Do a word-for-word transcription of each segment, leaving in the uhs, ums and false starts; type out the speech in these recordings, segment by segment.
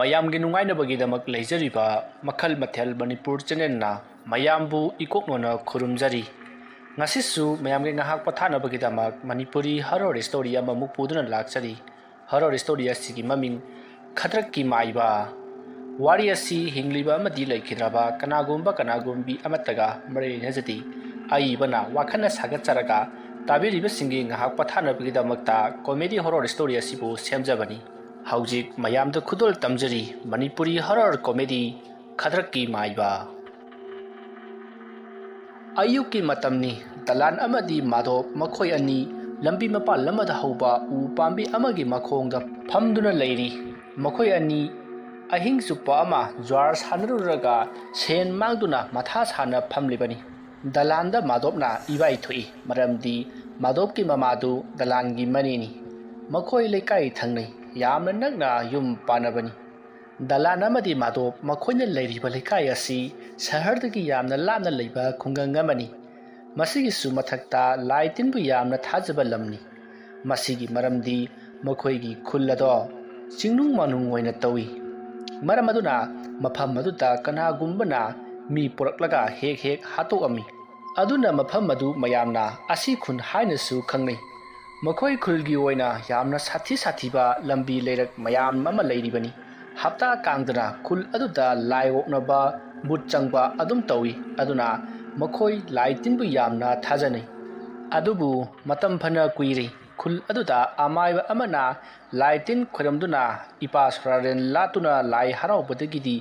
ꯃꯌꯥꯝꯒꯤ ꯅꯨꯡꯉꯥꯏꯅꯕꯒꯤꯗꯃꯛ ꯂꯩꯖꯔꯤꯕ ꯃꯈꯜ ꯃꯊꯦꯜ ꯃꯅꯤꯄꯨꯔ ꯆꯦꯅꯦꯜꯅ ꯃꯌꯥꯝꯕꯨ ꯏꯀꯣꯛꯅꯣꯅ ꯈꯨꯔꯨꯝꯖꯔꯤ꯫ ꯉꯁꯤꯁꯨ ꯃꯌꯥꯝꯒꯤ ꯉꯥꯏꯍꯥꯛ ꯄꯣꯊꯥꯅꯕꯒꯤꯗꯃꯛ ꯃꯅꯤꯄꯨꯔꯤ ꯍꯔꯣꯔ ꯁ꯭ꯇꯣꯔꯤ ꯑꯃꯃꯨꯛ ꯄꯨꯗꯨꯅ ꯂꯥꯛꯆꯔꯤ꯫ ꯍꯔꯣꯔ ꯁ꯭ꯇꯣꯔꯤ ꯑꯁꯤꯒꯤ ꯃꯃꯤꯡ ꯈꯗ꯭ꯔꯛꯀꯤ ꯃꯥꯏꯕ꯫ ꯋꯥꯔꯤ ꯑꯁꯤ ꯍꯤꯡꯂꯤꯕ ꯑꯃꯗꯤ ꯂꯩꯈꯤꯗ꯭ꯔꯕ ꯀꯅꯥꯒꯨꯝꯕ ꯀꯅꯥꯒꯨꯝꯕꯤ ꯑꯃꯠꯇꯒ ꯃꯔꯤ ꯂꯩꯅꯖꯗꯦ꯫ ꯑꯏꯕꯅ ꯋꯥꯈꯜꯅ ꯁꯥꯒꯠꯆꯔꯒ ꯇꯥꯕꯤꯔꯤꯕꯁꯤꯡꯒꯤ ꯉꯥꯏꯍꯥꯛ ꯄꯣꯊꯥꯅꯕꯒꯤꯗꯃꯛꯇ ꯀꯣꯃꯦꯗꯤ ꯍꯣꯔꯣꯔ ꯁ꯭ꯇꯣꯔꯤ ꯑꯁꯤꯕꯨ ꯁꯦꯝꯖꯕꯅꯤ꯫ ꯍꯧꯖꯤꯛ ꯃꯌꯥꯝꯗ ꯈꯨꯗꯣꯜ ꯇꯝꯖꯔꯤ ꯃꯅꯤꯄꯨꯔꯤ ꯍꯣꯔꯣꯔ ꯀꯣꯃꯦꯗꯤ ꯈꯗ꯭ꯔꯛꯀꯤ ꯃꯥꯏꯕ꯫ ꯑꯌꯨꯛꯀꯤ ꯃꯇꯝꯅꯤ꯫ ꯗꯂꯥꯟ ꯑꯃꯗꯤ ꯃꯥꯙꯣꯞ ꯃꯈꯣꯏ ꯑꯅꯤ ꯂꯝꯕꯤ ꯃꯄꯥꯜ ꯑꯃꯗ ꯍꯧꯕ ꯎ ꯄꯥꯝꯕꯤ ꯑꯃꯒꯤ ꯃꯈꯣꯡꯗ ꯐꯝꯗꯨꯅ ꯂꯩꯔꯤ꯫ ꯃꯈꯣꯏ ꯑꯅꯤ ꯑꯍꯤꯡ ꯆꯨꯞꯄ ꯑꯃ ꯖ꯭ꯋꯥꯔ ꯁꯥꯟꯅꯔꯨꯔꯒ ꯁꯦꯟ ꯃꯥꯡꯗꯨꯅ ꯃꯊꯥ ꯁꯥꯅ ꯐꯝꯂꯤꯕꯅꯤ꯫ ꯗꯂꯥꯟꯗ ꯃꯥꯙꯣꯞꯅ ꯏꯕꯥꯏ ꯊꯣꯛꯏ, ꯃꯔꯝꯗꯤ ꯃꯥꯙꯣꯞꯀꯤ ꯃꯃꯥꯗꯨ ꯗꯂꯥꯟꯒꯤ ꯃꯅꯦꯅꯤ꯫ ꯃꯈꯣꯏ ꯂꯩꯀꯥꯏ ꯊꯪꯅꯩ, ꯌꯥꯝꯅ ꯅꯛꯅ ꯌꯨꯝ ꯄꯥꯟꯅꯕꯅꯤ꯫ ꯗꯂꯥꯟ ꯑꯃꯗꯤ ꯃꯥꯙꯣꯞ ꯃꯈꯣꯏꯅ ꯂꯩꯔꯤꯕ ꯂꯩꯀꯥꯏ ꯑꯁꯤ ꯁꯍꯔꯗꯒꯤ ꯌꯥꯝꯅ ꯂꯥꯞꯅ ꯂꯩꯕ ꯈꯨꯡꯒꯪ ꯑꯃꯅꯤ꯫ ꯃꯁꯤꯒꯤꯁꯨ ꯃꯊꯛꯇ ꯂꯥꯏ ꯇꯤꯟꯕꯨ ꯌꯥꯝꯅ ꯊꯥꯖꯕ ꯂꯝꯅꯤ꯫ ꯃꯁꯤꯒꯤ ꯃꯔꯝꯗꯤ ꯃꯈꯣꯏꯒꯤ ꯈꯨꯜ ꯑꯗꯣ ꯆꯤꯡꯅꯨꯡ ꯃꯥꯅꯨꯡ ꯑꯣꯏꯅ ꯇꯧꯏ꯫ ꯃꯔꯝ ꯑꯗꯨꯅ ꯃꯐꯝ ꯑꯗꯨꯗ ꯀꯅꯥꯒꯨꯝꯕꯅ ꯃꯤ ꯄꯨꯔꯛꯂꯒ ꯍꯦꯛ ꯍꯦꯛ ꯍꯥꯠꯇꯣꯛꯑꯝꯃꯤ꯫ ꯑꯗꯨꯅ ꯃꯐꯝ ꯑꯗꯨ ꯃꯌꯥꯝꯅ ꯑꯁꯤ ꯈꯨꯟ ꯍꯥꯏꯅꯁꯨ ꯈꯪꯅꯩ꯫ ꯃꯈꯣꯏ ꯈꯨꯜꯒꯤ ꯑꯣꯏꯅ ꯌꯥꯝꯅ ꯁꯥꯊꯤ ꯁꯥꯊꯤꯕ ꯂꯝꯕꯤ ꯂꯩꯔꯛ ꯃꯌꯥꯝ ꯑꯃ ꯂꯩꯔꯤꯕꯅꯤ꯫ ꯍꯞꯇꯥ ꯀꯥꯡꯗꯅ ꯈꯨꯜ ꯑꯗꯨꯗ ꯂꯥꯏ ꯑꯣꯛꯅꯕ, ꯚꯨꯠ ꯆꯪꯕ ꯑꯗꯨꯝ ꯇꯧꯏ꯫ ꯑꯗꯨꯅ ꯃꯈꯣꯏ ꯂꯥꯏ ꯇꯤꯟꯕꯨ ꯌꯥꯝꯅ ꯊꯥꯖꯅꯩ꯫ ꯑꯗꯨꯕꯨ ꯃꯇꯝ ꯐꯅ ꯀꯨꯏꯔꯦ꯫ ꯈꯨꯜ ꯑꯗꯨꯗ ꯑꯃꯥꯏꯕ ꯑꯃꯅ ꯂꯥꯏ ꯇꯤꯟ ꯈꯣꯏꯔꯝꯗꯨꯅ ꯏꯄꯥ ꯁꯣꯔꯥꯔꯦꯟ ꯂꯥꯠꯇꯨꯅ ꯂꯥꯏ ꯍꯔꯥꯎꯕꯗꯒꯤꯗꯤ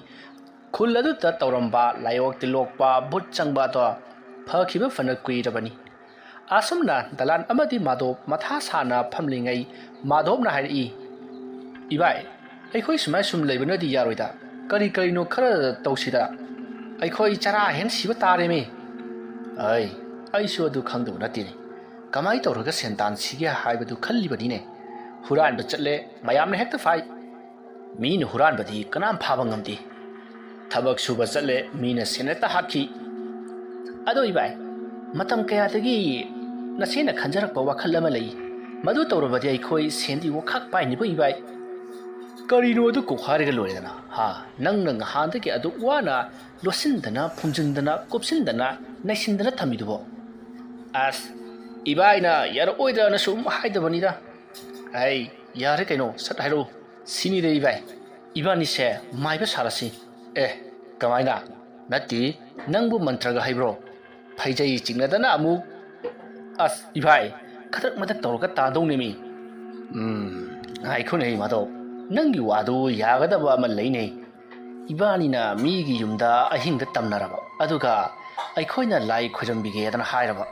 ꯈꯨꯜ ꯑꯗꯨꯗ ꯇꯧꯔꯝꯕ ꯂꯥꯏꯑꯣꯛ ꯇꯤꯜꯂꯣꯛꯄ, ꯚꯨꯠ ꯆꯪꯕ ꯑꯗꯣ ꯐꯈꯤꯕ ꯐꯅ ꯀꯨꯏꯔꯕꯅꯤ꯫ ꯑꯁꯨꯝꯅ ꯗꯂꯥꯟ ꯑꯃꯗꯤ ꯃꯥꯙꯣꯞ ꯃꯊꯥ ꯁꯥꯅ ꯐꯝꯂꯤꯉꯩ ꯃꯥꯙꯣꯞꯅ ꯍꯥꯏꯔꯛꯏ, "ꯏꯕꯥꯏ, ꯑꯩꯈꯣꯏ ꯁꯨꯃꯥꯏ ꯁꯨꯝ ꯂꯩꯕꯅꯗꯤ ꯌꯥꯔꯣꯏꯗ꯫ ꯀꯔꯤ ꯀꯔꯤꯅꯣ ꯈꯔ ꯇꯧꯁꯤꯗ꯫ ꯑꯩꯈꯣꯏ ꯆꯔꯥ ꯍꯦꯟ ꯁꯤꯕ ꯇꯥꯔꯦꯃꯤ꯫" "ꯑꯩ, ꯑꯩꯁꯨ ꯑꯗꯨ ꯈꯪꯗꯕ ꯅꯠꯇꯦꯅꯦ꯫ ꯀꯃꯥꯏ ꯇꯧꯔꯒ ꯁꯦꯟ ꯇꯥꯟꯁꯤꯒꯦ ꯍꯥꯏꯕꯗꯨ ꯈꯜꯂꯤꯕꯅꯤꯅꯦ꯫ ꯍꯨꯔꯥꯟꯕ ꯆꯠꯂꯦ, ꯃꯌꯥꯝꯅ ꯍꯦꯛꯇ ꯐꯥꯏ꯫ ꯃꯤꯅ ꯍꯨꯔꯥꯟꯕꯗꯤ ꯀꯅꯥꯝ ꯐꯥꯕ ꯉꯝꯗꯦ꯫ ꯊꯕꯛ ꯁꯨꯕ ꯆꯠꯂꯦ, ꯃꯤꯅ ꯁꯦꯟ ꯍꯦꯛꯇ ꯍꯥꯠꯈꯤ꯫ ꯑꯗꯣ ꯏꯕꯥꯏ, ꯃꯇꯝ ꯀꯌꯥꯗꯒꯤ ꯅꯁꯦꯅ ꯈꯟꯖꯔꯛꯄ ꯋꯥꯈꯜ ꯑꯃ ꯂꯩ꯫ ꯃꯗꯨ ꯇꯧꯔꯕꯗꯤ ꯑꯩꯈꯣꯏ ꯁꯦꯟꯗꯤ ꯋꯥꯈꯛ ꯄꯥꯏꯅꯤꯕꯨ ꯏꯕꯥꯏ?" ꯀꯔꯤꯅꯣ ꯑꯗꯨ ꯀꯣꯛ ꯍꯥꯏꯔꯒ ꯂꯣꯏꯔꯦꯗꯅ, ꯍꯥ? ꯅꯪꯅ ꯉꯍꯥꯟꯗꯒꯤ ꯑꯗꯨꯛ ꯋꯥꯅ ꯂꯣꯠꯁꯤꯟꯗꯅ, ꯐꯨꯝꯖꯤꯟꯗꯅ, ꯀꯨꯞꯁꯤꯟꯗꯅ, ꯅꯩꯁꯤꯟꯗꯅ ꯊꯝꯃꯤꯗꯨꯕꯣ? ꯑꯁ, ꯏꯕꯥꯏꯅ ꯌꯥꯔꯛꯑꯣꯏꯗ꯭ꯔꯅ ꯁꯨꯝ ꯍꯥꯏꯗꯕꯅꯤꯗ꯫ ꯑꯩ, ꯌꯥꯔꯦ ꯀꯩꯅꯣ, ꯁꯠ ꯍꯥꯏꯔꯛꯎ꯫ ꯁꯤꯅꯤꯗ ꯏꯕꯥꯏ, ꯏꯕꯥꯅꯤꯁꯦ ꯃꯥꯏꯕ ꯁꯥꯔꯁꯤ꯫ ꯑꯦ, ꯀꯃꯥꯏꯅ? ꯅꯠꯇꯦ, ꯅꯪꯕꯨ ꯃꯟꯇ꯭ꯔꯒ ꯍꯩꯕ꯭ꯔꯣ? ꯐꯩꯖꯩ ꯆꯤꯡꯅꯗꯅ ꯑꯃꯨꯛ꯫ ꯑꯁ, ꯏꯕꯥꯏ, ꯈꯗꯛ ꯃꯗꯛ ꯇꯧꯔꯒ ꯇꯥꯗꯧꯅꯦꯃꯤ꯫ ꯎꯝ, ꯉꯥꯏꯈꯣꯅꯦ ꯃꯥꯙꯧ, ꯅꯪꯒꯤ ꯋꯥꯗꯨ ꯌꯥꯒꯗꯕ ꯑꯃ ꯂꯩꯅꯦ꯫ ꯏꯕꯥꯅꯤꯅ ꯃꯤꯒꯤ ꯌꯨꯝꯗ ꯑꯍꯤꯡꯗ ꯇꯝꯅꯔꯕ, ꯑꯗꯨꯒ ꯑꯩꯈꯣꯏꯅ ꯂꯥꯏ ꯈꯣꯏꯔꯝꯕꯤꯒꯦꯗꯅ ꯍꯥꯏꯔꯕ꯫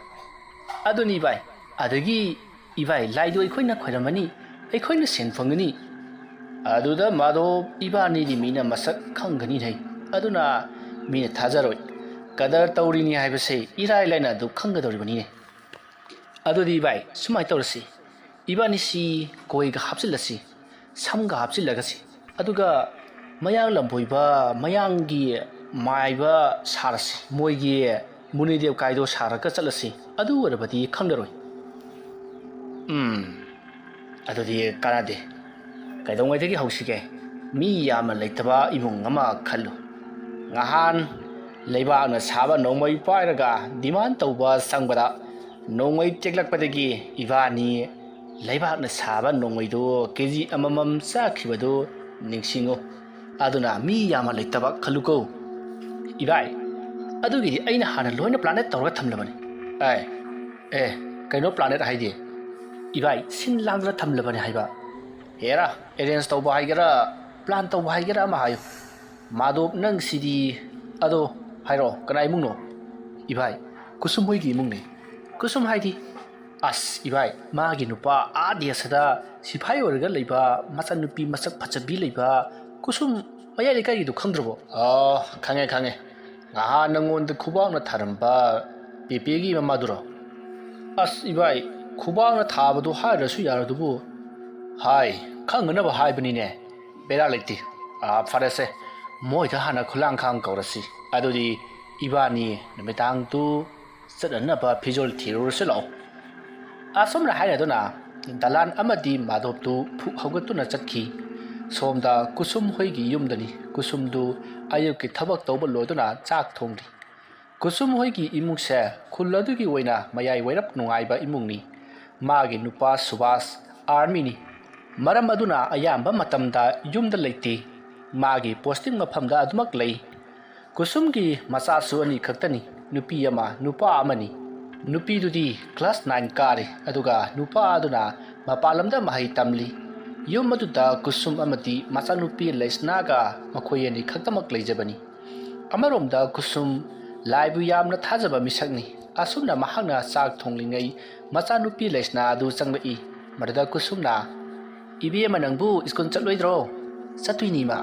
ꯑꯗꯨꯅꯤ ꯏꯕꯥꯏ, ꯑꯗꯒꯤ ꯏꯕꯥꯏ, ꯂꯥꯏꯗꯨ ꯑꯩꯈꯣꯏꯅ ꯈꯣꯏꯔꯝꯃꯅꯤ, ꯑꯩꯈꯣꯏꯅ ꯁꯦꯟ ꯐꯪꯒꯅꯤ꯫ ꯑꯗꯨꯗ ꯃꯥꯙꯧ, ꯏꯕꯥꯅꯤꯗꯤ ꯃꯤꯅ ꯃꯁꯛ ꯈꯪꯒꯅꯤꯅꯦ, ꯑꯗꯨꯅ ꯃꯤꯅ ꯊꯥꯖꯔꯣꯏ꯫ ꯀꯗꯔ ꯇꯧꯔꯤꯅꯤ ꯍꯥꯏꯕꯁꯦ ꯏꯔꯥꯏ ꯂꯥꯏꯅ ꯑꯗꯨ ꯈꯪꯒꯗꯧꯔꯤꯕꯅꯤꯅꯦ꯫ ꯑꯗꯨꯗꯤ ꯏꯕꯥꯏ, ꯁꯨꯃꯥꯏꯅ ꯇꯧꯔꯁꯤ, ꯏꯕꯥꯅꯤꯁꯤ ꯀꯣꯏꯒ ꯍꯥꯞꯆꯤꯜꯂꯁꯤ, ꯁꯝꯒ ꯍꯥꯞꯆꯤꯜꯂꯒꯁꯤ, ꯑꯗꯨꯒ ꯃꯌꯥꯡ ꯂꯝꯕꯣꯏꯕ, ꯃꯌꯥꯡꯒꯤ ꯃꯥꯏꯕ ꯁꯥꯔꯁꯤ, ꯃꯣꯏꯒꯤ ꯃꯨꯅꯤꯗꯦꯕ ꯀꯥꯏꯗꯣ ꯁꯥꯔꯒ ꯆꯠꯂꯁꯤ, ꯑꯗꯨ ꯑꯣꯏꯔꯕꯗꯤ ꯈꯪꯂꯔꯣꯏ꯫ ꯎꯝ, ꯑꯗꯨꯗꯤ ꯀꯥꯟꯅꯗꯦ꯫ ꯀꯩꯗꯧꯉꯩꯗꯒꯤ ꯍꯧꯁꯤꯒꯦ? ꯃꯤ ꯌꯥꯝꯅ ꯂꯩꯇꯕ ꯏꯃꯨꯡ ꯑꯃ ꯈꯜꯂꯨ꯫ ꯉꯍꯥꯟ ꯂꯩꯕꯥꯛꯅ ꯁꯥꯕ ꯅꯣꯡꯃꯩ ꯄꯥꯏꯔꯒ demand ꯇꯧꯕ ꯆꯪꯕꯗ, ꯅꯣꯡꯃꯩ ꯇꯦꯛꯂꯛꯄꯗꯒꯤ ꯏꯕꯥꯅꯤ ꯂꯩꯕꯥꯛꯅ ꯁꯥꯕ ꯅꯣꯡꯃꯩꯗꯨ ꯀꯦ ꯖꯤ ꯑꯃꯃꯝ ꯆꯥꯈꯤꯕꯗꯨ ꯅꯤꯡꯁꯤꯡꯉꯨ꯫ ꯑꯗꯨꯅ ꯃꯤ ꯌꯥꯝꯅ ꯂꯩꯇꯕ ꯈꯜꯂꯨꯀꯣ꯫ ꯏꯕꯥꯏ, ꯑꯗꯨꯒꯤꯗꯤ ꯑꯩꯅ ꯍꯥꯟꯅ ꯂꯣꯏꯅ plan ꯇꯧꯔꯒ ꯊꯝꯂꯕꯅꯤ꯫ ꯑꯦ, ꯑꯦ, ꯀꯩꯅꯣ plan ꯍꯥꯏꯗꯤ? ꯏꯕꯥꯏ, ꯁꯤꯟ ꯂꯥꯡꯗꯅ ꯊꯝꯂꯕꯅꯤ ꯍꯥꯏꯕ꯫ ꯍꯦꯔꯥ, arrange ꯇꯧꯕ ꯍꯥꯏꯒꯦꯔꯥ, plan ꯇꯧꯕ ꯍꯥꯏꯒꯦꯔꯥ ꯑꯃ ꯍꯥꯏꯌꯨ꯫ ꯃꯥꯙꯣꯞ, ꯅꯪ ꯁꯤꯗꯤ꯫ ꯑꯗꯣ ꯍꯥꯏꯔꯣ, ꯀꯅꯥ ꯏꯃꯨꯡꯅꯣ? ꯏꯕꯥꯏ, ꯀꯨꯁꯨꯝ ꯍꯣꯏꯒꯤ ꯏꯃꯨꯡꯅꯤ꯫ ꯀꯨꯁꯨꯝ ꯍꯥꯏꯗꯤ? ꯑꯁ ꯏꯕꯥꯏ, ꯃꯥꯒꯤ ꯅꯨꯄꯥ ꯑꯥ ꯗꯦꯁꯗ ꯁꯤꯐꯥꯏ ꯑꯣꯏꯔꯒ ꯂꯩꯕ ꯃꯆꯟꯅꯨꯄꯤ ꯃꯁꯛ ꯐꯖꯕꯤ ꯂꯩꯕ ꯀꯨꯁꯨꯝ, ꯃꯌꯥꯏ ꯂꯩꯀꯥꯏꯒꯤꯗꯨ ꯈꯪꯗ꯭ꯔꯕꯣ? ꯑꯣ, ꯈꯪꯉꯦ, ꯈꯪꯉꯦ꯫ ꯉꯍꯥꯟ ꯅꯪꯉꯣꯟꯗ ꯈꯨꯕꯥꯛꯅ ꯊꯥꯔꯝꯕ ꯄꯦꯄꯦꯒꯤ ꯃꯃꯥꯗꯨꯔꯣ? ꯑꯁ ꯏꯕꯥꯏ, ꯈꯨꯕꯥꯛꯅ ꯊꯥꯕꯗꯣ ꯍꯥꯏꯗ꯭ꯔꯁꯨ ꯌꯥꯔꯗꯨꯕꯨ꯫ ꯍꯥꯏ, ꯈꯪꯅꯅꯕ ꯍꯥꯏꯕꯅꯤꯅꯦ꯫ ꯕꯦꯔꯥ ꯂꯩꯇꯦ꯫ ꯑꯥ, ꯐꯔꯦꯁꯦ, ꯃꯣꯏꯗ ꯍꯥꯟꯅ ꯈꯨꯂꯥꯡꯈꯥꯡ ꯀꯧꯔꯁꯤ꯫ ꯑꯗꯨꯗꯤ ꯏꯕꯥꯅꯤ ꯅꯨꯃꯤꯗꯥꯡꯗꯨ ꯆꯠꯅꯅꯕ ꯐꯤꯖꯣꯜ ꯊꯤꯔꯨꯔꯁꯤ ꯂꯥꯛꯑꯣ꯫ ꯑꯁꯨꯝꯅ ꯍꯥꯏꯅꯗꯨꯅ ꯗꯂꯥꯟ ꯑꯃꯗꯤ ꯃꯥꯙꯣꯞꯇꯨ ꯐꯨꯛ ꯍꯧꯒꯠꯇꯨꯅ ꯆꯠꯈꯤ꯫ ꯁꯣꯝꯗ ꯀꯨꯁꯨꯝ ꯍꯣꯏꯒꯤ ꯌꯨꯝꯗꯅꯤ꯫ ꯀꯨꯁꯨꯝꯗꯨ ꯑꯌꯨꯛꯀꯤ ꯊꯕꯛ ꯇꯧꯕ ꯂꯣꯏꯗꯨꯅ ꯆꯥꯛ ꯊꯣꯡꯂꯤ꯫ ꯀꯨꯁꯨꯝ ꯍꯣꯏꯒꯤ ꯏꯃꯨꯡꯁꯦ ꯈꯨꯜ ꯑꯗꯨꯒꯤ ꯑꯣꯏꯅ ꯃꯌꯥꯏ ꯋꯥꯏꯔꯞ ꯅꯨꯡꯉꯥꯏꯕ ꯏꯃꯨꯡꯅꯤ꯫ ꯃꯥꯒꯤ ꯅꯨꯄꯥ ꯁꯨꯕꯥꯁ ꯑꯥꯔꯃꯤꯅꯤ꯫ ꯃꯔꯝ ꯑꯗꯨꯅ ꯑꯌꯥꯝꯕ ꯃꯇꯝꯗ ꯌꯨꯝꯗ ꯂꯩꯇꯦ꯫ ꯃꯥꯒꯤ ꯄꯣꯁꯇꯤꯡ ꯃꯐꯝꯗ ꯑꯗꯨꯃꯛ ꯂꯩ꯫ ꯀꯨꯁꯨꯝꯒꯤ ꯃꯆꯥꯁꯨ ꯑꯅꯤ ꯈꯛꯇꯅꯤ, ꯅꯨꯄꯤ ꯑꯃ, ꯅꯨꯄꯥ ꯑꯃꯅꯤ꯫ ꯅꯨꯄꯤꯗꯨꯗꯤ ꯀ꯭ꯂꯥꯁ ꯅꯥꯏꯟ ꯀꯥꯔꯤ, ꯑꯗꯨꯒ ꯅꯨꯄꯥ ꯑꯗꯨꯅ ꯃꯄꯥꯟ ꯂꯝꯗ ꯃꯍꯩ ꯇꯝꯂꯤ꯫ ꯌꯨꯝ ꯑꯗꯨꯗ ꯀꯨꯁꯨꯝ ꯑꯃꯗꯤ ꯃꯆꯥꯅꯨꯄꯤ ꯂꯩꯁꯅꯥꯒ ꯃꯈꯣꯏ ꯑꯅꯤ ꯈꯛꯇꯃꯛ ꯂꯩꯖꯕꯅꯤ꯫ ꯑꯃꯔꯣꯝꯗ ꯀꯨꯁꯨꯝ ꯂꯥꯏꯕꯨ ꯌꯥꯝꯅ ꯊꯥꯖꯕ ꯃꯤꯁꯛꯅꯤ꯫ ꯑꯁꯨꯝꯅ ꯃꯍꯥꯛꯅ ꯆꯥꯛ ꯊꯣꯡꯂꯤꯉꯩ ꯃꯆꯥꯅꯨꯄꯤ ꯂꯩꯁꯅꯥ ꯑꯗꯨ ꯆꯪꯂꯛꯏ꯫ ꯃꯗꯨꯗ ꯀꯨꯁꯨꯝꯅ, "ꯏꯕꯦꯝꯃ, ꯅꯪꯕꯨ ꯁ꯭ꯀꯨꯜ ꯆꯠꯂꯣꯏꯗ꯭ꯔꯣ?" "ꯆꯠꯇꯣꯏꯅꯤ, ꯏꯃꯥ꯫"